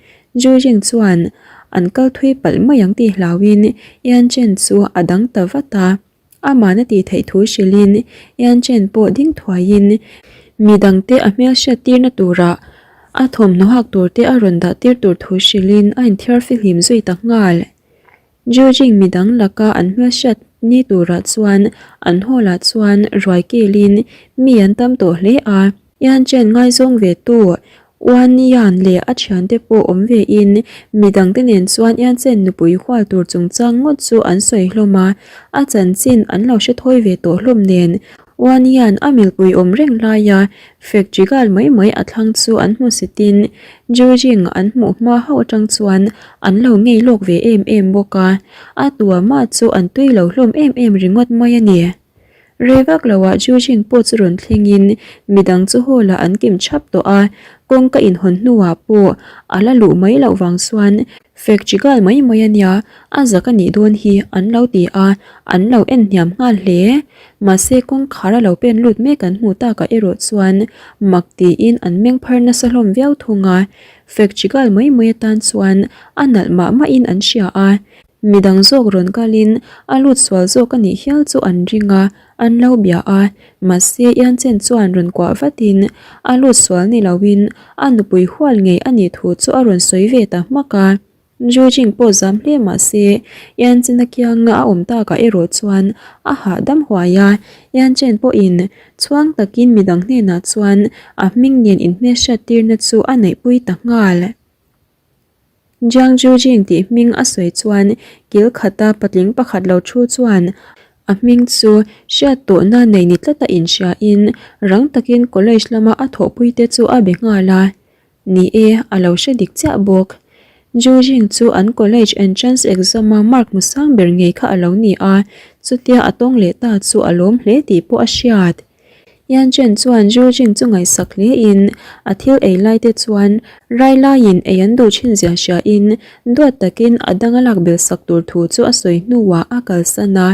Jujing chuan an kal thui palh mai ang tih hlauhin Yan Chen chu a dang ta vat a. Aman a tih theih thu hrilhin Yan Chen pawh ding thuaiin midangte a hmelhriat tirna turah a thawmhnaw hak turte a rawn dah tir tur thu hrilhin a inthiar fihlim zui ta nghal. Jujing midang laka an hmelhriat ni turah chuan an hall ah chuan ruai kilin mi an tam tawh hle a. Yan Chen ngaizawng ve tu Wan Yan leh a thiante pawh awm ve in midangte nen chuan Yan Chen nupui hual tur chungchang ngawt chu an sawi hlawm a, a chanchin an lo hre thawi ve tawh hlawm nen Wan Yan a milpui awm reng laia Fek Jigal mai mai a thlang chu an hmu sitin Jujing an hmuh hma hauh atang chuan an lo ngei lawk ve em em bawk a, a tuamah chu an tui lo hlawm em em ringawt mai a ni. Rei vak loah Jujing pawh chu rawn thlengin midang chu hall ah an kim thap tawh a, kawngka inhawn hnuah pawh a la luh mai loh vang chuan Fek Jigal mai mai a nia, a zak a nih dawn hi an lo ti a, an lo en hniam nghal hle. Mahse kawngkhar a lo pen lut mek an hmuh takah erawh chuan mak tiin an meng phar nasa hlawm viau thung a, Fek Jigal mai mai atan chuan a nalh mah mahin an hria a. Midang zawk rawn kalin a lut sual zawk a nih hial chu an ring a, an lo bia a, mahse Yan Chen chuan rawn kuah vatin a lut sual ni loin a nupui hual ngei a nih thu chu a rawn sawi ve ta hmak a. Zhu Jing pawh zam hle mah se, Yan Chen-a kianga a awm takah erawh chuan a hahdam huai a, Yan Chen pawhin chhuang takin midang hnenah chuan a hming nen inhmelhriat tirna chu a neihpui ta nghal. Jiang Zhu Jing tih hming a sawi chuan kil khata patling pakhat lo thu chuan a hming chu hriat tawhna nei ni tlata inhriain rang takin college lama a thawhpuite chu a be nghal a. Ni e, a lo hre dik chiah bawk. Zhu Jing chu an college entrance exam-a mark hmu sang ber ngei kha a lo ni a, chutia a tawng leh ta chu a lawm hle tih pawh a hriat. Yan Chen chuan Zhu Jing chu ngaihsak hlein a thil ei lai te chuan rai laiin ei an duh thin zia hriain duat takin a dang a lak bel sak tur thu chu a sawi hnuah a kalsan a.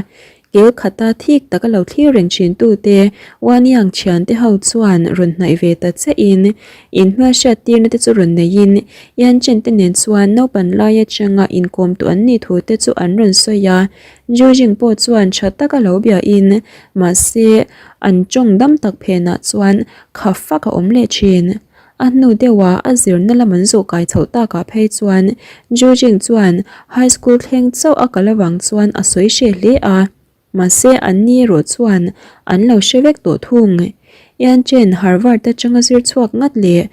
Kel khata thik taka lo thlir reng thin tute Waniang thiante ho chuan rawn hnaih ve ta chiahin in hmelhriat tirna te chu rawn neiin Yan Chen te nen chuan naupan lai atanga inkawm tu an nih thu te chu an rawn sawi a, Zhu Jing pawh chuan tha taka lo biahin mahse an tawng dam tak phenah chuan kha fak a awm leh thin. A hnu deuhah a zirna lam an zawh kai chhoh takah phei chuan Zhu Jing chuan high school thleng chauh a kal avang chuan a sawi hreh hle a, mahse an ni erawh chuan an lo hre vek tawh thung. Yan Chen Harvard atanga zir chhuak ngat leh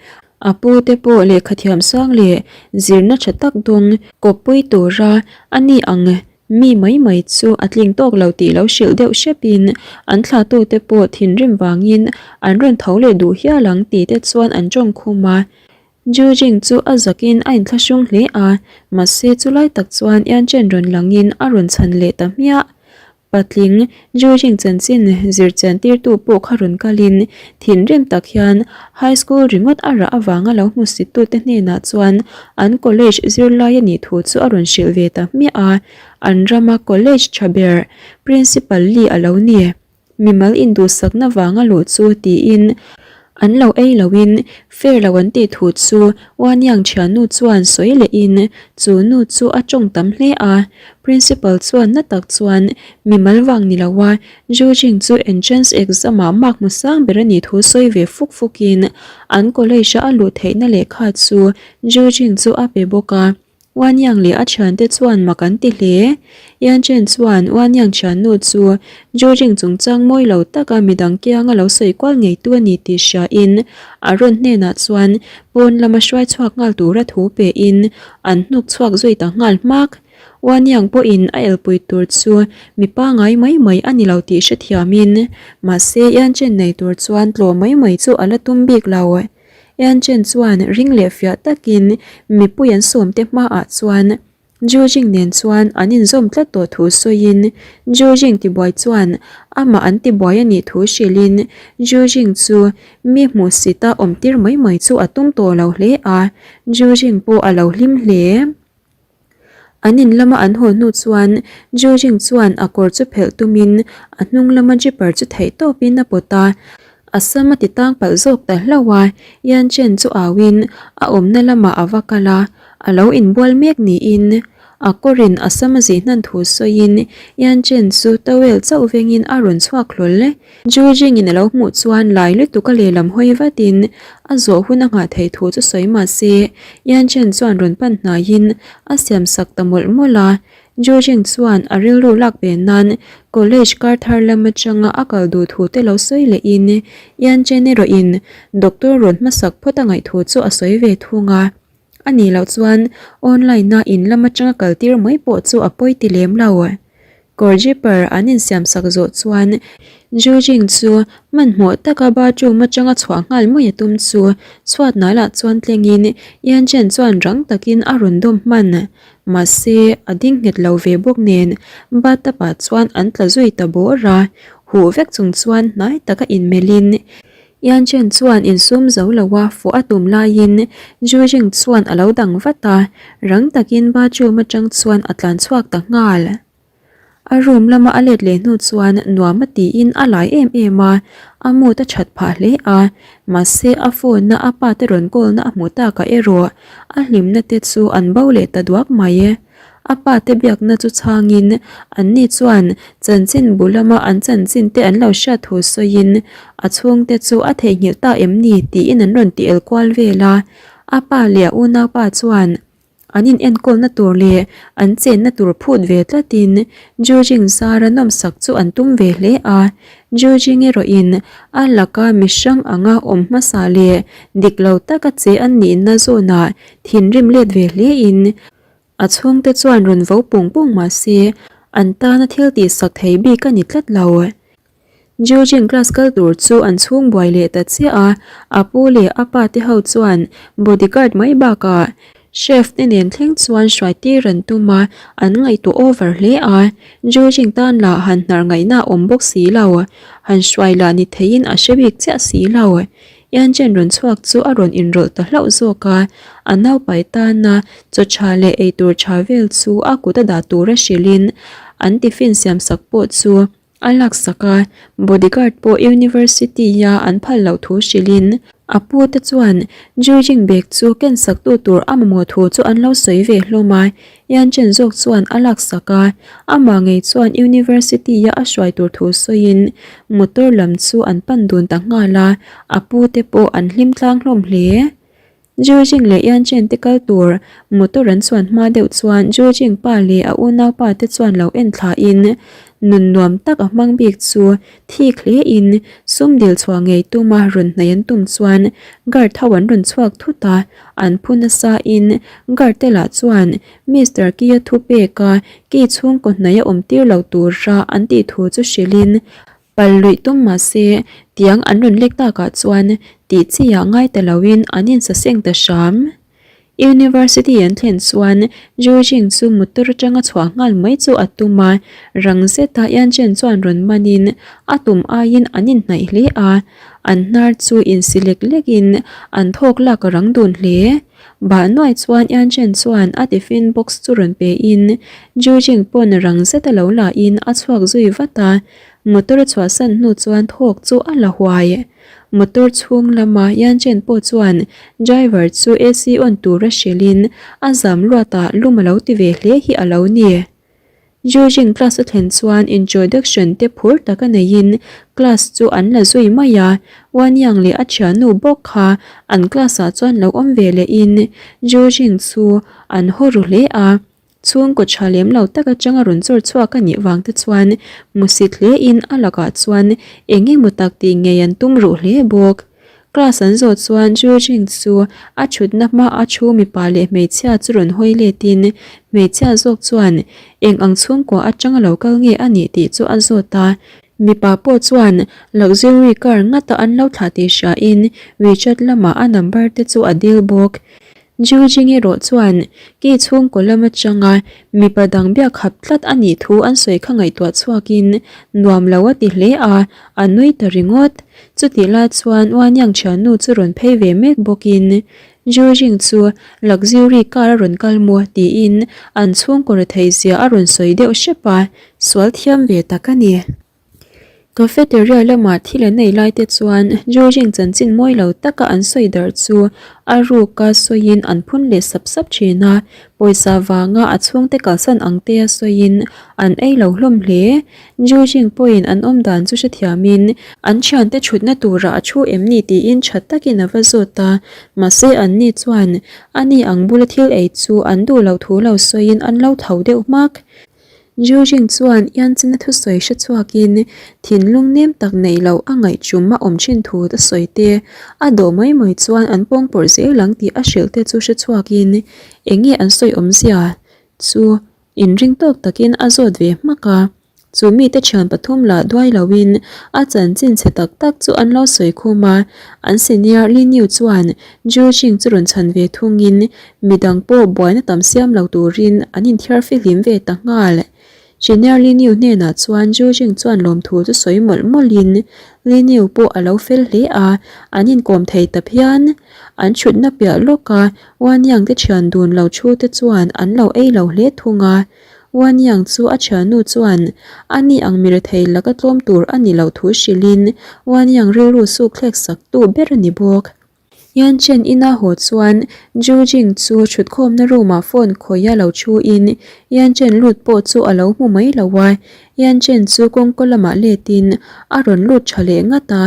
a pu te pawh lehkha thiam sang leh zirna tha tak dawng kawppui tura a ni ang Mi mai mai chu a tling tawk lo tih lo hrilh deuh hrepin an thlahtute pawh thinrim vangin an rawn tho leh duh hial ang tih te chuan an tawng khum a. Ju Jing chu a zakin a inthlahrung hle a, mahse chulai tak chuan Yan Chen rawn langin a rawn chhan leh ta hmiah. Patling, Ju Jing chanchin zir chian tirtu pawh kha rawn kalin thinrim tak hian High School ringawt a rah avanga lo hmusittute hnenah chuan an college zirlai a nih thu chu a rawn hrilh ve ta hmiah a, an rama college tha ber Principal Lee a lo ni. Mimal induhsakna vanga luh chu tiin an lo ei loin fair lo an tih thu chu Waniang thiannu chuan sawi lehin chu nu chu a tawng tam hle a, Principal chuan na tak chuan mimal vang ni loa Zhu Jing chu entrance exam ah mark hmu sang ber a nih thu sawi ve fuk fukin an college a a luh theihna lehkha chu Zhu Jing chu a pe bawk a. Wan Yang leh a thiante chuan mak an ti hle. Yan Chen chuan Wan Yang thiannu chu Zhu Jing chungchang mawi lo taka midang kianga lo sawi kual ngeitu a ni tih hriain a rawn hnenah chuan pawn lama hruai chhuak nghal tura thu pein an hnuk chhuak zui ta nghal hmak. Waniang pawhin a elpui tur chu mi pangai mai mai a ni lo tih hrethiamin, mahse Yan Chen nei tur chuan tlawh mai mai chu a la tum bik lo. Yan Chen chuan ring leh fiah takin mipui an sawmte hmaah chuan Zhu Jing nen chuan an inzawm tlat tawh thu sawiin Zhu Jing tibuai chuan amah an tibuai a nih thu hrilhin Zhu Jing chu mi hmuhsita awmtir mai mai chu a tum tawh lo hle a, Zhu Jing pawh a lo hlim hle. An in lama an haw hnu chuan Zhu Jing chuan a kawr chu phelh tumin a hnung lama zipper chu theih tawpin a pawt a, a sam a ti tang palh zawk ta hlauh a, Yan Chen chu auin a awmna lamah a va kal a, a lo inbual mek niin a kawrin a sam a zih hnan thu sawiin Yan Chen chu towel chauh vengin a rawn chhuak hlawl. Zhu Jing-in a lo hmuh chuan lai lutuk a lehlam hawi vatin a zawh hun a nghah theih thu chu sawi mah se, Yan Chen chuan rawn pan hnaiin a siam sak ta mawlh mawlh a. Zhu Jing chuan a rilru lak ve nan college kar thar lam atanga a kal duh thu te lo sawi lehin Yan Chen erawhin doctor rawn hmasak phawt a ngaih thu chu a sawi ve thung a. A nih loh chuan online-a in lam atanga kal tir mai pawh chu a pawi ti lem lo. Kawr zipper an insiam sak zawh chuan Zhu Jing chu hmanhmawh taka bathroom atanga chhuah nghal mai a tum chu chhuat hnailah chuan tlengin Yan Chen chuan rang takin a rawn dawm hman. Mahse, a ding nghet lo ve bawk nen bathtub ah chuan an tla zui ta bawr a, huh vek chung chuan hnai taka inmelhin Yan Chen chuan insum zo lo a fuh a tum laiin Zhu Jing chuan a lo dang vat a, rang takin bathroom atang chuan a tlan chhuak ta nghal. A room lama a let leh hnu chuan nuam a tiin a lai em em a, a mood a that phah hle a, mahse a phone a a pa te rawn call na a hmuh takah erawh a hlimna te chu an bo leh ta duak mai. A pa te biakna chu chhangin anni chuan chanchin bu lama an chanchin te an lo hriat thu sawiin a chhungte chu a theihnghilh ta em ni tiin an rawn ti el kual vel a. A pa leh a unaupa chuan an inenkawlna tur leh an chenna tur phut ve tlatin Jujing zara nawmsak chu an tum ve hle a. Jujing erawhin a laka mihrang anga awm hmasa leh dik lo taka che an nihna zawnah thinrim let ve hlein a chhungte chuan rawn vo pung pung mah se an tana thil tihsak thei bik a ni tlat lo. Jujing class kal tur chu an chhung buai leh ta chiah a, a pu leh a pa te ho chuan bodyguard mai bakah chef te nen thleng chuan hruai tir an tum a, an ngaihtuah over hle a. Jujing tan lah han hnar ngaihna a awm bawk si lo, han hruai lah ni theiin a hre bik chiah si lo. Yanchen rawn chhuak chu a rawn inrawlh ta hlauh zawk a, a naupai tana chaw tha leh eitur tha vel chu a kut a dah tura hrilhin an tiffin siamsak pawh chu a laksak a, bodyguard pawh university-a an phal loh thu hrilhin a pu te chuan Jujing bag chu kensaktu tur a mamawh thu chu an lo sawi ve hlawm a, Yanchen zawk chuan a laksak a, amah ngei chuan University-a a hruai tur thu sawiin motor lam chu an pan dun ta nghal a, a pu te pawh an hlim tlang hlawm hle. Jujing leh Yanchen te kal tur motor an chuan hma deuh chuan Jujing pa leh a unaupa te chuan lo en thlain nun nuam tak a hmang bik chu thik hlein sum dil chhuah ngei tuma rawn hnaih an tum chuan guard ho an rawn chhuak thut a, An phu nasa in guard te lah chuan Mister Ki-a thu pek a ki chhungkaw hnaih a awm tir lo tura an tih thu chu hrilh in pal luih tum mah se tiang an rawn lek takah chuan tih chi ah ngai ta lo in an insaseng ta hram. University an thlen chuan Jujing chu motor atanga chhuah nghal mai chu a tum a, rang zeta Yanchen chuan rawn man in a tum aiin an inhnaih hle a. An hnar chu insi lek lekin an thawk lak a rang dun hle. Bah nuai chuan Yanchen chuan a tiffin box chu rawn pe in Jujing pawn rang zet a lo la in a chhuak zui vat a. Motor a chhuahsan hnu chuan thawk chu a la huai. Motor chhung lama Yanchen pawh chuan driver chu AC on tura hrilh in a zam luatah lum a lo ti ve hle hi a lo ni. Jujing class a thlen chuan introduction te phur taka neiin class chu an la zui mai a, Wanyang leh a thiannu bawk kha an class ah chuan lo awm ve lehin Jujing chu an haw ru hle a, chhungkaw tha lem lo tak atanga rawn chawr chhuak a nih vang te chuan musit hlein a lakah chuan eng emaw tak tih ngei an tum ruh hle bawk. Class an zawh chuan Jujing chu a thutna hma a thu mipa leh hmeichhia chu rawn hawi letin hmeichhia zawk chuan eng ang chhungkua atanga lo kal nge a nih tih chu a zawt a. Mipa pawh chuan luxury car ngata an lo thlah tih hriain WeChat lamah a number te chu a dil bawk. Jujing erawh chuan ki chhungkaw lam atanga mipa dang biak khap tlat a nih thu an sawi kha ngaihtuah chhuakin nuam lo a ti hle a, a nui ta ringawt. Chutih lai chuan Wanyang thiannu chu rawn phei ve mek bawkin Jujing chu luxury car a rawn kal maw tiin an chhungkaw rethei zia a rawn sawi deuh hrep a, sual thiam ve tak a ni. Cafeteria lama thil an ei lai te chuan Georgine chanchin mawi lo taka an sawi darh chu a ruka sawiin an phun leh sap sap thin a, pawisa vanga a chhungte kalsan ang te a sawiin an ei lo hlawm hle. Georgine pawhin an awm dan chu hrethiamin an thiante thutna turah a thu em ni tiin tha takin a va zawt a, mahse anni chuan ani ang bula thil ei chu an duh loh thu lo sawiin an lo tho deuh hmak. Jujing chuan Ianchina thusawi hre chhuakin thinlung nem tak neih loh a ngaihchum a awm thin thu a sawi te, a dawh mai mai chuan an pawngpawrh zel ang tih a hrilh te chu hre chhuakin eng nge an sawi awmzia chu inring tawk takin a zawt ve hmak a. Chu mite thian pathum lah duai loin a chanchin chhe tak tak chu an lo sawi khum a, an senior Li Niu chuan Jujing chu rawn chhan ve thungin Midang pawh buaina tam siam lo turin an inthiar fihlim ve ta nghal. Senior Liniu hnenah chuan Jujing chuan lawmthu chu sawi mawlh mawlhin Liniu pawh a lo fel hle a, an inkawm thei ta phian. An thutna piah lawka Wanyang te thian dun lo thu te chuan an lo ei lo hle thung a. Wanyang chu a thiannu chuan ani ang mi rethei laka tlawm tur a ni loh thu hrilhin Wanyang rilru suk thlek sak tu ber a ni bawk. Yan Chen ina haw chuan Zhu Jing chu thutkhawmna room ah phone khawih a lo thu in Yan Chen lut pawh chu a lo hmu mai lo a, Yan Chen chu kawngka lamah let in a rawn lut tha leh ngat a,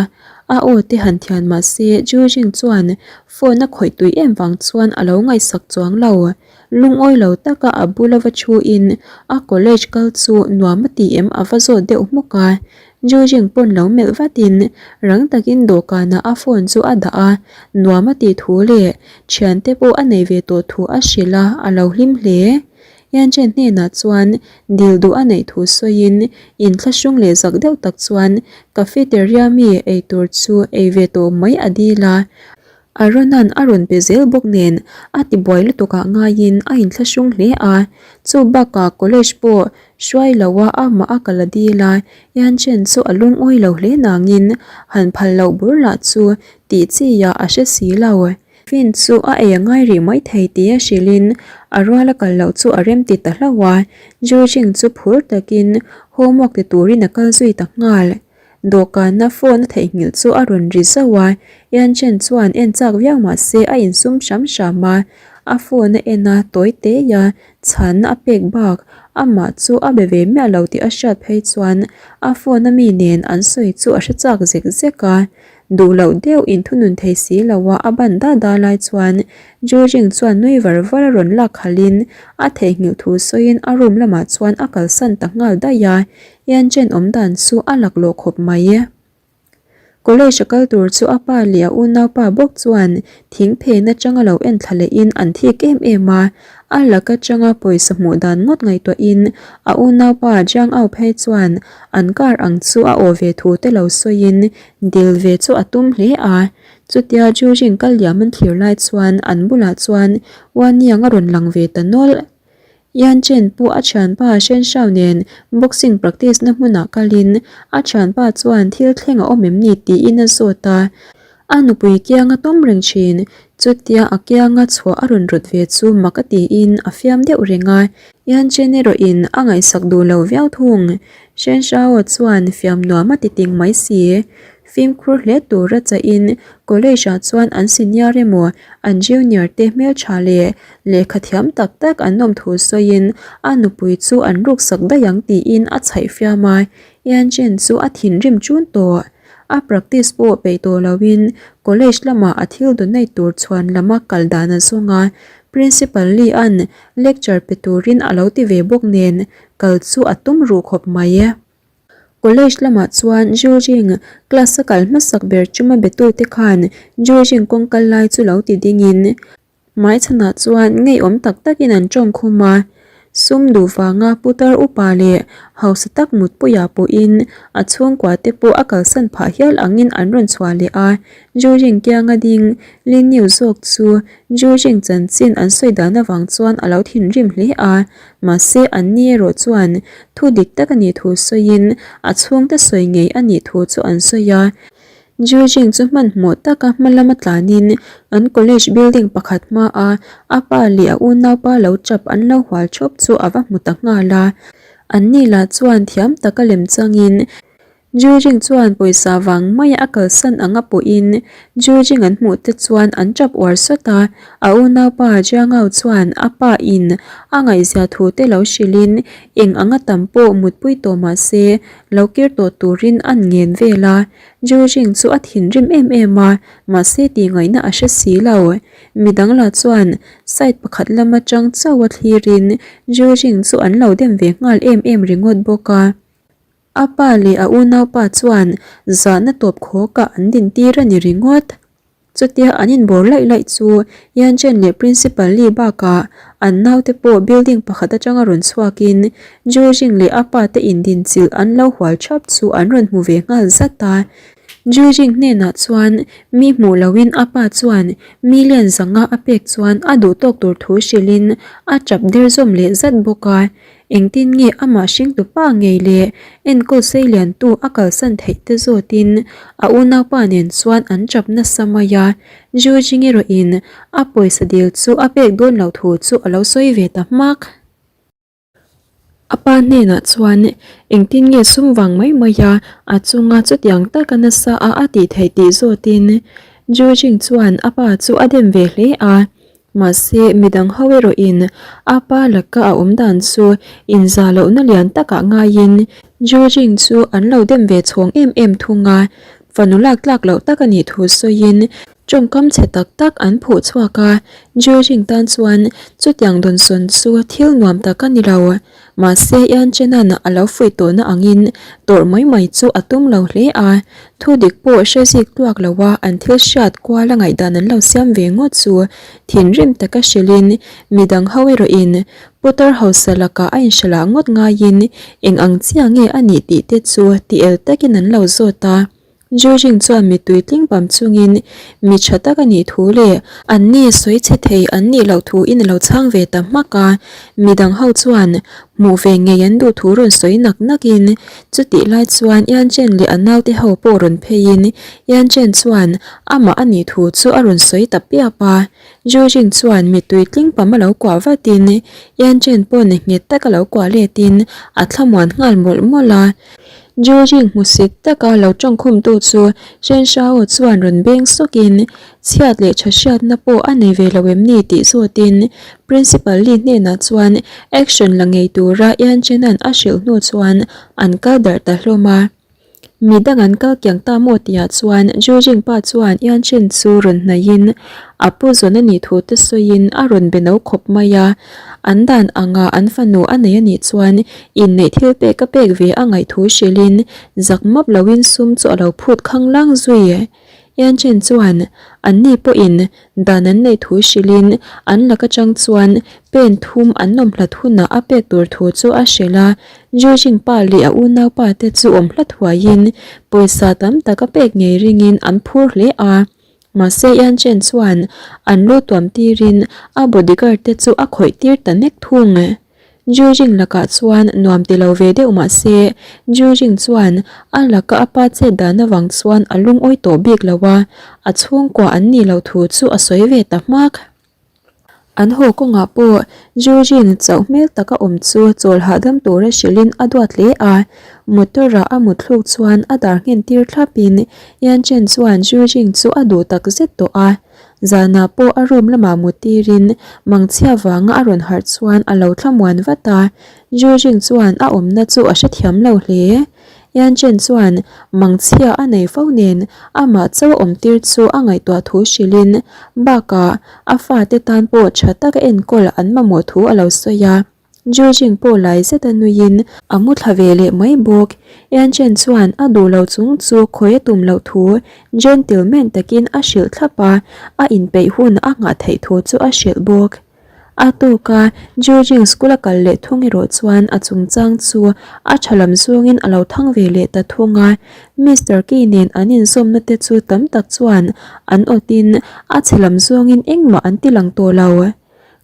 a aw te han thian mah se Zhu Jing chuan phone a khawih tui em vang chuan a lo ngaihsak chuang lo. Lungawi lo taka a bula va thu in a college kal chu nuam a ti em a va zawt deuh hmuk a, Jujing pawn lo melh vatin rang takin dawhkanah a phone chu a dah a, nuam a tih thu leh thiante pawh a nei ve tawh thu a hrilh a, a lo hlim hle. Yanchen hnenah chuan dil duh a neih thu sawiin inthlahrung leh zak deuh tak chuan cafeteria mi eitur chu ei ve tawh mai a dil a, Aaron-a'n a rawn pe zel bawk nen a ti buai lutuk ah ngaiin a inthlahrung hle a, chu bakah college pawh hruai lo a amah a kal a dil a, Yanchen chu a lungawi lo hle nangin han phal loh bur lah chu tih chi ah a hre si lo. Finn chu a ei a ngai rih mai thei tia hrilhin a rual a kal loh chu a rem ti ta hlauh a, Jujing chu phur takin homework ti turin a kal zui ta nghal. Dawhkana phone a theihnghilh chu a rawn ri zauh a, Yan Chen chuan en chak viau mah se a insum hram hram a, a phone a en a tawi tei a, chhanna a pek bak amah chu a be ve miah lo tih a hriat phei chuan a phone a mi nen an sawi chu a hre chak zek zek a, duh loh deuh inthunun thei si lo a a ban da da lai chuan Zhu Jing chuan nui var var a rawn lak khalhin a theihnghilh thu sawiin a room lamah chuan a kalsan ta nghal daih a, Yan Chen awm dan chu a laklawh khawp mai. College a kal tur chu a pa leh a unaupa bawk chuan thing phen atanga lo en thla lehin an thik em em a, a lak atanga pawisa hmuh dan ngawt ngaihtuahin a unaupa Jiang Ao phei chuan an car ang chu a aw ve thu te lo sawiin dil ve chu a tum hle a. Chutia Zhu Jing kal liam an thlir lai chuan an bulah chuan Wan Yang a rawn lang ve ta nawlh. Yan Chen pawh a thianpa Shen Shao nen boxing practice na hmunah kalin a thianpa chuan thil thleng a awm em ni tiin a zawt a. A nupui kianga tawm reng thin, chutia a kianga chhuah a rawn rawt ve chu mak a tiin a fiam deuh reng a. Yan Chen erawhin a ngaihsak duh lo viau thung. Shen Shao chuan fiam nuam a ti ting mai si. Fimkhur hle tura chahin college ah chuan an senior emaw an junior te hmeltha leh lehkha thiam tak tak an awm thu sawiin a nupui chu an ruksak daih ang tiin a chhaih fiam a, Yan Chen chu a thinrim chun tawh. A practice pawh peih tawh loin college lamah a thil donate tur chhuan lama kal dan a zawng a, Principal Lee an lecture pe turin a lo ti ve bawk nen kal chu a tum ruh khawp mai. College lamah chuan Zhu Jing class a kal hmasak ber chuma betute khan Zhu Jing kawng kal lai chu lo ti dingin hmaichhanah chuan ngeiawm tak takin an tawng khum a. Sum duh vanga putar upa leh hausa tak mutpuiah pawhin a chhungkua te pawh a kalsan phah hial angin an rawn chhuah leh a. Zhu Jing kianga ding Lin Niu zawk chu Zhu Jing chanchin an sawi dan avang chuan a lo thinrim hle a. Mahse, an ni erawh chuan thu dik tak a nih thu sawiin a chhungte sawi ngei a nih thu chu an sawi a. Jujing chu hmanhmawh taka hma lama tlanin an college building pakhat hmaa a pa leh a unaupa lo tap an lo hual thawp chu a va hmu ta nghal a. An ni lah chuan thiam taka lem changin Jujing chuan pawisa vang maia a kalsan anga pawhin Jujing an hmuh te chuan an tap uar sawt a, a unaupa Jiangao chuan a pa in a ngaihzia thu te lo hrilhin eng anga tam pawh mutpui tawh mah se lo kir tawh turin an ngen vel a, Jujing chu a thinrim em em a, mahse tih ngaihna a hre si lo. Midang lah chuan side pakhat lam atang chauh a thlirin Jujing chu an lo dem ve nghal em em ringawt bawk a. A pa leh a unaupa chuan zahna tawp khawkah an dintir a ni ringawt. Chutia an inbawr laih laih chu Yan Chen leh Principal Li bakah an naute pawh building pakhat atanga rawn chhuakin Zhu Jing leh a pa te indinchilh an lo hual thap chu an rawn hmu ve nghal zat a. Zhu Jing hnenah chuan mi hmuh loin a pa chuan million zanga a pek chuan a duhtawk tur thu hrilhin a tap der zawm leh zat bawk a. Engtin nge amah hringtu pa ngei leh enkawl seiliantu a kalsan theih te zawtin a unaupa nen chuan an chap nasa mai a, Zhu Jing erawhin a pawisa dil chu a pek dawn loh thu chu a lo sawi ve ta hmak. A pa hnenah chuan engtin nge sum vang mai mai a a chunga chutiang taka nasa a a tih theih tih zawtin. Ju Jing chuan a pa chu a dem ve hle a, mahse midang ho erawhin a pa laka a awm dan chu inzah lohna lian takah ngaiin Ju Jing chu an lo dem ve chhawng em em thung a, fanu lak tlak loh tak a nih thu sawiin tawngkam chhe tak tak an phuh chhuak a, Ju Jing tan chuan chutiang dawnsawn chu thil nuam tak a ni lo. Mahse Ian Chenan a lo fuih tawhna angin tawrh mai mai chu a tum lo hle a, thu dik pawh hre zik tluak lo a an thil hriat kual a ngaihdan an lo siam ve ngawt chu thinrim taka hrilhin midang ho erawhin Putar hausa lakah a inhrilh ah ngawt ngaiin eng ang chiah nge a nih tih te chu ti el takin an lo zawt a. Jujing chuan mittui tling pam chungin mi tha tak a nih thu leh an ni sawi chhe thei an nih loh thu in a lo chhang ve ta hmak a, midang ho chuan hmuh ve ngei an duh thu rawn sawi nak nak in chutih lai chuan Yan Chen leh a naute ho pawh rawn phei in Yan Chen chuan amah a nih thu chu a rawn sawi ta piap a, Jujing chuan mittui tling pam a lo kuah vat in Yan Chen pawh nghet tak a lo kuah let in a thlamuan nghal mawlh mawlh a. Jujing hmusit taka lo tawngkhumtu chu Shen Shao chuan rawn beng sawkin chhiat leh tha hriatna pawh a nei ve lo em ni tih zawtin Principal Li hnenah chuan action la ngei tura Yan Chenan a hrilh hnu chuan an kal darh ta hlawm a. Mi dang an kal kiang ta maw tihah chuan Jujing pa chuan Yan Chen chu rawn hnaihin a pu zawn a nih thu te sawiin a rawn be no khawp mai a. An dan anga an fanu a nei a nih chuan inneih thil pek a pek ve a ngaih thu hrilhin zak map loin sum chu a lo phut khang lang zui. Yan Chen chuan an ni pawhin dan an neih thu hrilhin an lak atang chuan pen thum an awm hlat hunah a pek tur thu chu a hrilh a. Ju Jingpa leh a unaupa te chu awm hlat huaiin pawisa tam tak a pek ngei ringin an phur hle a. Mahse Yan Chen chuan an lu tuam tirin a bodyguard te chu a khawih tir ta nek thung. Ju Jing lakah chuan nuam ti lo ve deuh mahse Ju Jing chuan a laka a pa chet dan avang chuan a lungawi tawh bik lo a, a chhungkua an nih loh thu chu a sawi ve ta hmak. An haw kawngah pawh Jurjin chauh hmel taka awm chu chawl hahdam tura hrilhin a duat hle a, motor-a a mut thluk chuan a dar nghen tir thlapin Yan Chen chuan Jurjin chu a duh tak zet tawh a. Zanah pawh a room lamah mut tirin mangchhia vanga a rawn harh chuan a lo thlamuan vat a, Jurjin chuan a awmna chu a hrethiam lo hle. Yan Chen chuan mangchhia a nei fo nen amah chauh a awmtir chu a ngaihtuah thu hrilhin bakah a fate tan pawh tha taka enkawl an mamawh thu a lo sawi a. Ju Jing pawh lai zeta nuiin a mu thla ve leh mai bawk. Yan Chen chuan a duh lo chung chu khawi a tum loh thu gentleman takin a hrilh thlap a, a inpeih hun a nghah theih thu chu a hrilh bawk. A tawk a, Jurjing school a kal leh thung erawh chuan a chungchang chu a tha lam zawngin a lo thang ve leh ta thung a. Mister Key nen an inzawmna te chu tam tak chuan an awtin a chhe lam zawngin engmah an ti lang tawh lo.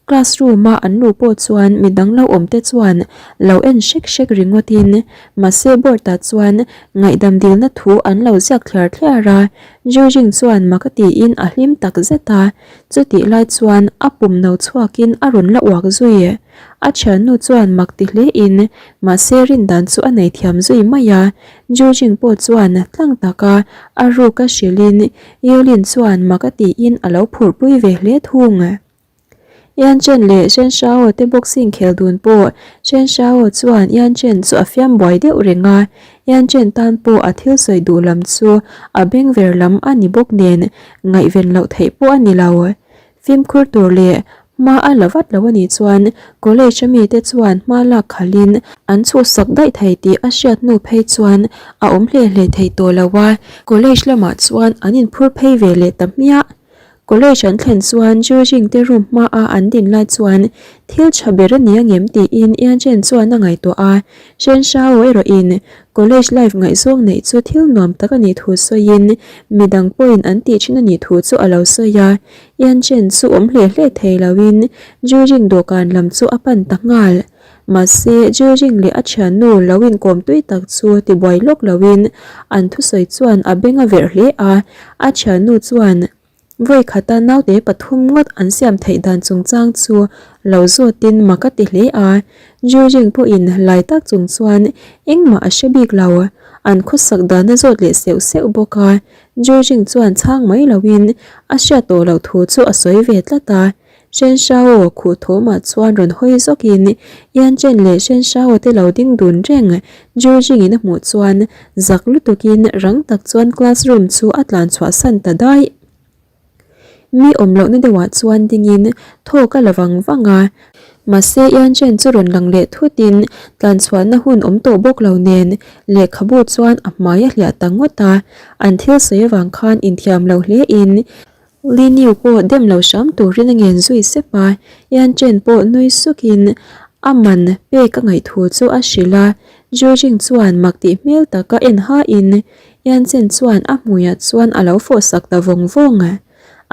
Classroom a an luh pawh chuan midang lo awm te chuan lo en hrek hrek ringawtin mahse board ah chuan ngaihdam dilna thu an lo ziak thliar thliar a. Jurjing chuan mak a tiin a hlim tak zet a. Chutih lai chuan a pum no chhuakin a rawn la uak zui. A thiannu chuan mak ti hlein mahse rindan chu a nei thiam zui mai a. Jujing pawh chuan tlang taka a ruk a hrilhin Yulin chuan mak a tiin a lo phurhpui ve hle thung. Yan Chen leh Shen Shao te boxing khel dun pawh Shen Shao chuan Yan Chen chu a fiam buai deuh reng a. Yan Chen tan pawh a thil sawi duh lam chu a beng ver lam a ni bawk nen ngaihven loh theih pawh a ni lo. Fimkhur tur leh hma a la vat lo a nih chuan college a mite chuan hma lak khalhin an chhuhsak daih thei tih a hriat hnu phei chuan a awm hle hle thei tawh lo a, college lamah chuan an inphur phei ve leh ta hmiah. College an thlen chuan Jurjing te room hma a an din lai chuan thil tha ber a ni angem tiin Yan Chen chuan a ngaihtuah a, Shen Shao erawh in college life ngaihzawng neih chu thil nuam tak a nih thu sawiin midang pawhin an tih thin a nih thu chu a lo sawi a, Yan Chen chu awm hle hle thei loin Jurjing dawhkan lam chu a pan ta nghal. Mahse Jurjing leh a thiannu lo inkawm tui tak chu tibuai lawk loin an thusawi chuan a beng a verh hle a, a thiannu chuan vawi khata naute pathum ngawt an siam theih dan chungchang chu lo zawtin mak a ti hle a, Jurjing pawhin lai tak chung chuan engmah a hre bik lo. An khawsak dan a zawt leh seuh seuh bawk a, Georging chuan chhang mai loin a hriat tawh loh thu chu a sawi ve tlat a. Shen Shao khuh thawmah chuan rawn hawi zawkin Yan Chen leh Shen Shao te lo ding dun reng Georging in a hmuh chuan zak lutukin rang tak chuan classroom chu a tlan chhuahsan ta daih. Mi awm lohna deuhah chuan dingin thawk a la vang vang a, mahse Yan Chen chu rawn lang leh thutin tlanchhuahna hun awm tawh bawk lo nen lehkhabu chuan a hmai a hliah ta ngawt a, an thil sawi avang khan inthiam lo hlein Li Niu pawh dem lo hram turin a ngen zui sep a, Yan Chen pawh nui sukin a man pek a ngaih thu chu a hrilh a, Zhu Jing chuan mak tih hmel taka en hain Yan Chen chuan a hmuiah chuan a lo fawh sak ta vawng vawng.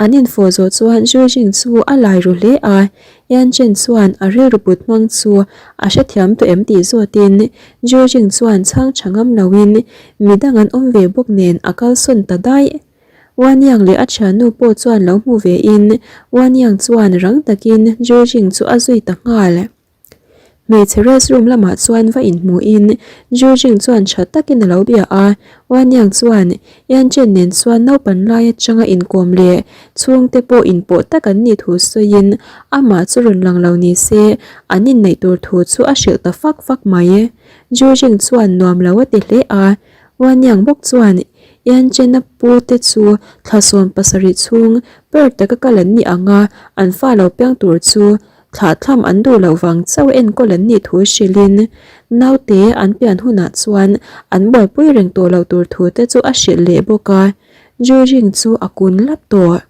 An infawh zawh chuan Zhu Jing chu a lai ru hle a, Yan Chen chuan a rilru put hmang chu a hrethiam tawh em tih zawtin Zhu Jing chuan chhang tha ngam loin midang an awm ve bawk nen a kalsawn ta daih. Wan Yang leh a thiannu pawh chuan lo hmu ve in Wan Yang chuan rang takin Zhu Jing chu a zui ta nghal. Hmeichhe rest room lamah chuan va inhmuhin Zhu Jing chuan tha takin a lo bia a, Wan Yang chuan Yan Chen nen chuan naupan lai atanga inkawm leh chhungte pawh inpawh tak an nih thu sawiin amah chu rawn lang lo ni se an inneih tur thu chu a hrilh ta fak fak mai. Zhu Jing chuan nuam lo a ti hle a, Wan Yang bawk chuan Yan Chen-a pu te chu thla 70 chhung per taka kal an nih ang a, an fa lo piang tur chu Thlah thlam an duh loh vang chauh enkawl an nih thu hrilhin naute an pian hunah chuan an buaipui reng tawh loh tur thu te chu a hrilh leh bawk a, Juring chu a kun lap tawh.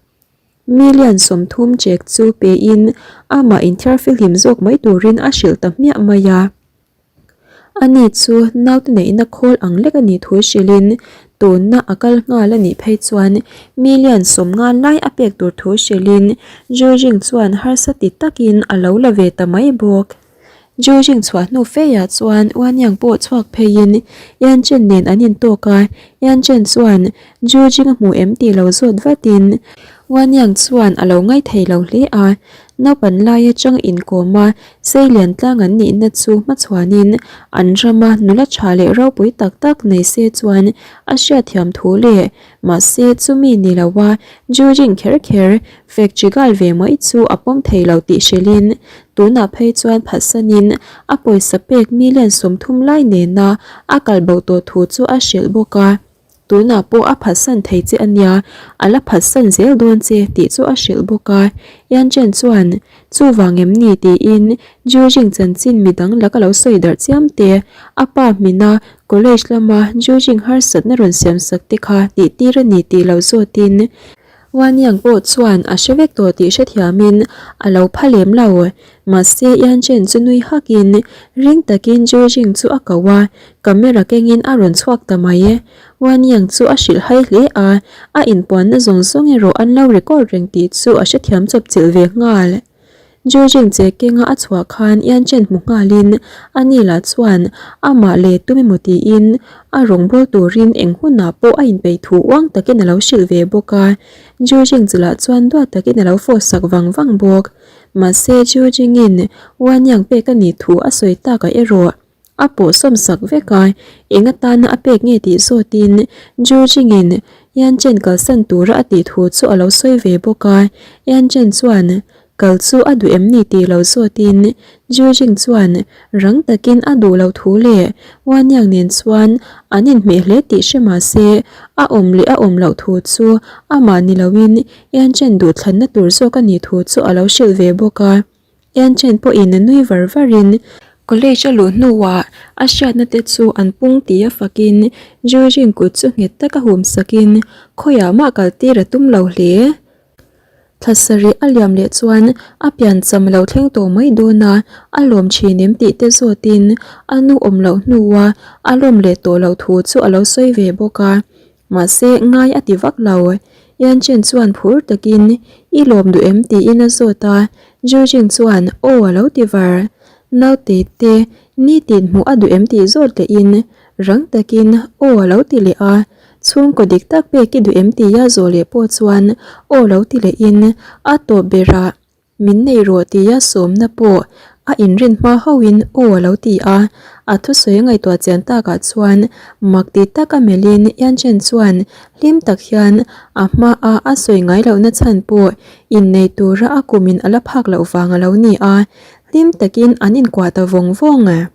Million 30 chek chu pein amah inthiarfihlim zawk mai turin a hrilh ta hmiah mai a. Ani chu naute neihna khawl ang lek a nih thu hrilhin tunna a kal nghal a nih phei chuan million 50 lai a pek tur thu hrilhin Jujing chuan harsa ti takin a lo la ve ta mai bawk. Jujing chhuah hnu feiah chuan Wanyang pawh chhuak pheiin Yan Chen nen an intawk a, Yan Chen chuan Jujing a hmu em tih lo zawt vatin Wanyang chuan a lo ngaithei lo hle a, Naupan lai atang inkawm a, Seilian tlang an nihna chu hmachhuanin an rama nula tha leh ropui tak tak nei se chuan a hriatthiam thu leh mahse chumi ni loa Juring kher kher fek chigal ve mai chu a pawm thei lo tih hrilhin tunah phei chuan phatsanin a pawisa pek million 30 lai nena a kalbo tawh thu chu a hrilh bawk a. Tunah pawh a phatsan thei che a nia, a la phatsan zel dawn che tih chu a hrilh bawk a. Yan Chen chuan, Chuvang em ni? tiin Jujing chanchin midang laka lo sawi darh chiam te, a pa hmina college lama Jujing harsatna rawn siamsak te kha tihtir a ni tih lo zawtin Wan Yang pawh chuan a hre vek tawh tih hrethiamin a lo pha lem lo. Mahse Yan Chen chu nui hakin ring takin Zhu Jing chu a ko a, camera kengin a rawn chhuak ta mai. Wan Yang chu a hrilh hai hle a, a inpuanna zawng zawng erawh an lo record reng tih chu a hrethiam chawpchilh ve nghal. Jujing che kenga a chhuah khan Yan Chen hmu nghalin a ni lah chuan amah leh tum emaw tiin a rawngbâwl turin eng hunah pawh a inpeih thu uang takin a lo hrilh ve bawk a. Jujing chu lah chuan duat takin a lo fawh sak vang vang bawk. Mahse Jujingin Wan Yang pek a nih thu a sawi takah erawh A pawh sawm sak vek a, eng atana a pek nge tih zawtin Jurjingin Yan Chen kalsan tura a tih thu chu a lo sawi ve bawk a. Yan Chen chuan kal chu a duh em ni tih lo zawtin Jurjing chuan rang takin a duh loh thu leh Wan Yang nen chuan an inhmeh hle tih hre mah se a awm leh a awm loh thu chu amah ni loin Yan Chen duhthlanna tur zawk a nih thu chu a lo hrilh ve bawk a. Yan Chen pawhin a nui var varin college a luh hnuah a hriatna te chu an pung tih a fakin Jujing kut chu nghet taka hum sakin khawiah mah kal tir a tum lo hle. Thla sarih a liam leh chuan a pian cham lo thleng tawh mai dawn a, a lawm thin em tih te zawtin a nu awm loh hnua a lawm leh tawh loh thu chu a lo sawi ve bawk a. Mahse, ngai a ti vak lo. Yan Chen chuan phur takin, I lawm duh em? tiin a zawt a. Zhu Jing chuan, Aw a lo ti var. Naute te, nitin hmuh a duh em tih zawt lehin, rang takin, Aw a lo ti leh a. Chhungkaw dik tak pek i duh em tia zawh leh pawh chuan, Aw lo ti lehin, a tawp berah, Min nei rawh tia sawmna pawh A inrin hma hauhin aw a lo ti a, a thusawi a ngaihtuah chian takah chuan mak ti taka melhin Yanchen chuan hlim tak hian a hmaa a sawi ngai lohna chhan pawh innei tura a kumin a la phak loh vang a lo ni a, hlim takin an inkuah ta vawng vawng.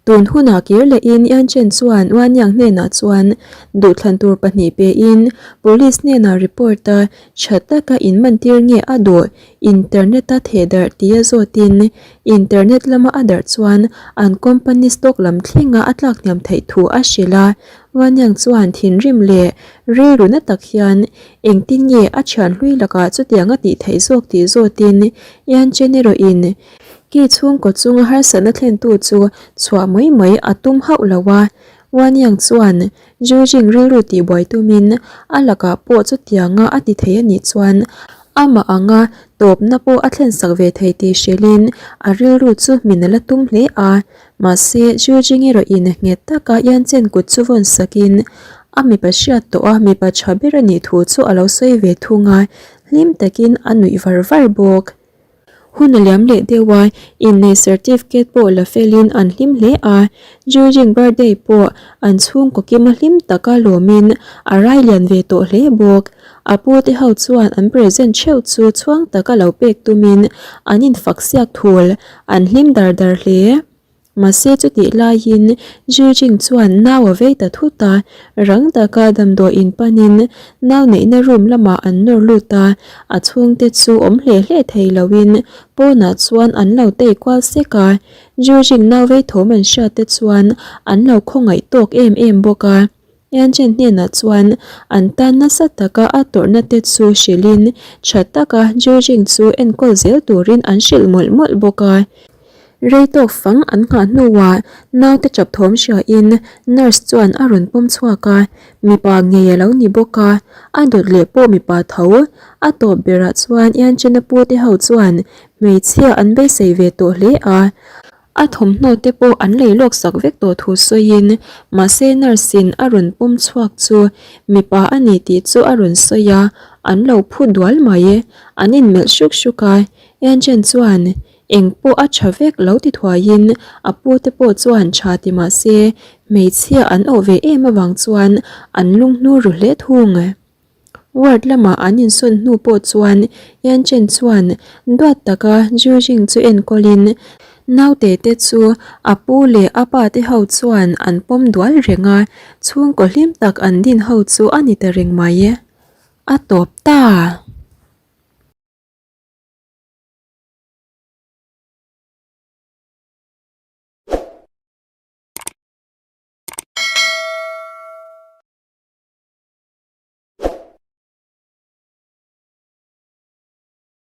Tun hunah kir lehin Yanchen chuan Wanyang hnenah chuan duhthlan tur pahnih pein police hnenah report a tha taka inmantir nge a duh internet a theh darh tia zawtin internet lama a darh chuan an company stock lam thlenga a tlak hniam theih thu a hrilh a. Wanyang chuan thinrim leh rilru na tak hian engtin nge a thian hlui lakah chutiang a tih theih zawk tih zawtin Yanchen erawhin Ki chhungkaw chunga harsatna thlentu chu chhuah mai mai a tum hauh lo a, Wanyang chuan Zhujing rilru tihbuai tumin a lakah pawh chutianga a ti thei a nih chuan amah anga tawpna pawh a thlensak ve thei tih hrilhin a rilru chu min a la tum hle a. Mahse, Zhujing erawhin nghet taka Yanchen kut chu vawn sakin a mipa hriat tawh a mipa tha ber a nih thu chu a lo sawi ve thung a, hlim takin a nuih var var bawk. Hun a liam leh deuh a, innei certificate pawh la felin an hlim hle a, Jujing birthday pawh an chhungkaw kima hlim taka lawmin a rai lian ve tawh hle bawk. A pu te ho chuan an present theuh chu chhuang taka lo pek tumin an infak siak thul, an hlim dar dar hle. Mahse chutih laiin Zhijing chuan nau a vei ta thut a, rang taka damdawiin panin nau neihna room lamah an nawr lut a, a chhungte chu awm hle hle thei loin pawnah chuan an lo tei kual sek a, Zhijing nau vei thawm an hriat te chuan an lo khawngaih tawk em em bawk a. Yanchen hnenah chuan an tan nasa taka a tawrhna te chu hrilhin tha taka Zhijing chu enkawl zel turin an hrilh mawlh mawlh bawk a. Rei tawk fang an nghah hnuah naute chap thawm hriain nurse chuan a rawn pawm chhuak a, mipa ngei a lo ni bawk a, a dawt leh pawh mipa tho. A tawp berah chuan Yanchena pute ho chuan hmeichhia an beisei ve tawh hle a, a thawmhnaw te pawh an lei lawk sak vek tawh thu sawiin mahse nurse in a rawn pawm chhuak chu mipa a ni tih chu a rawn sawi a, an lo phu dual mai. An inmelh hruk hruk a, Yanchen chuan Eng pawh a tha vek lo ti thuaiin a pu te pawh chuan tha ti mah se hmeichhia an awh ve em avang chuan an lung hnu ru hle thung. Ward lamah an insawn hnu pawh chuan Yanchen chuan duat taka Zhujing chu enkawlin naute te chu a pu leh a pa te ho chuan an pawm dual reng a, chhungkaw hlim tak an din ho chu a ni ta reng mai. A tawp ta!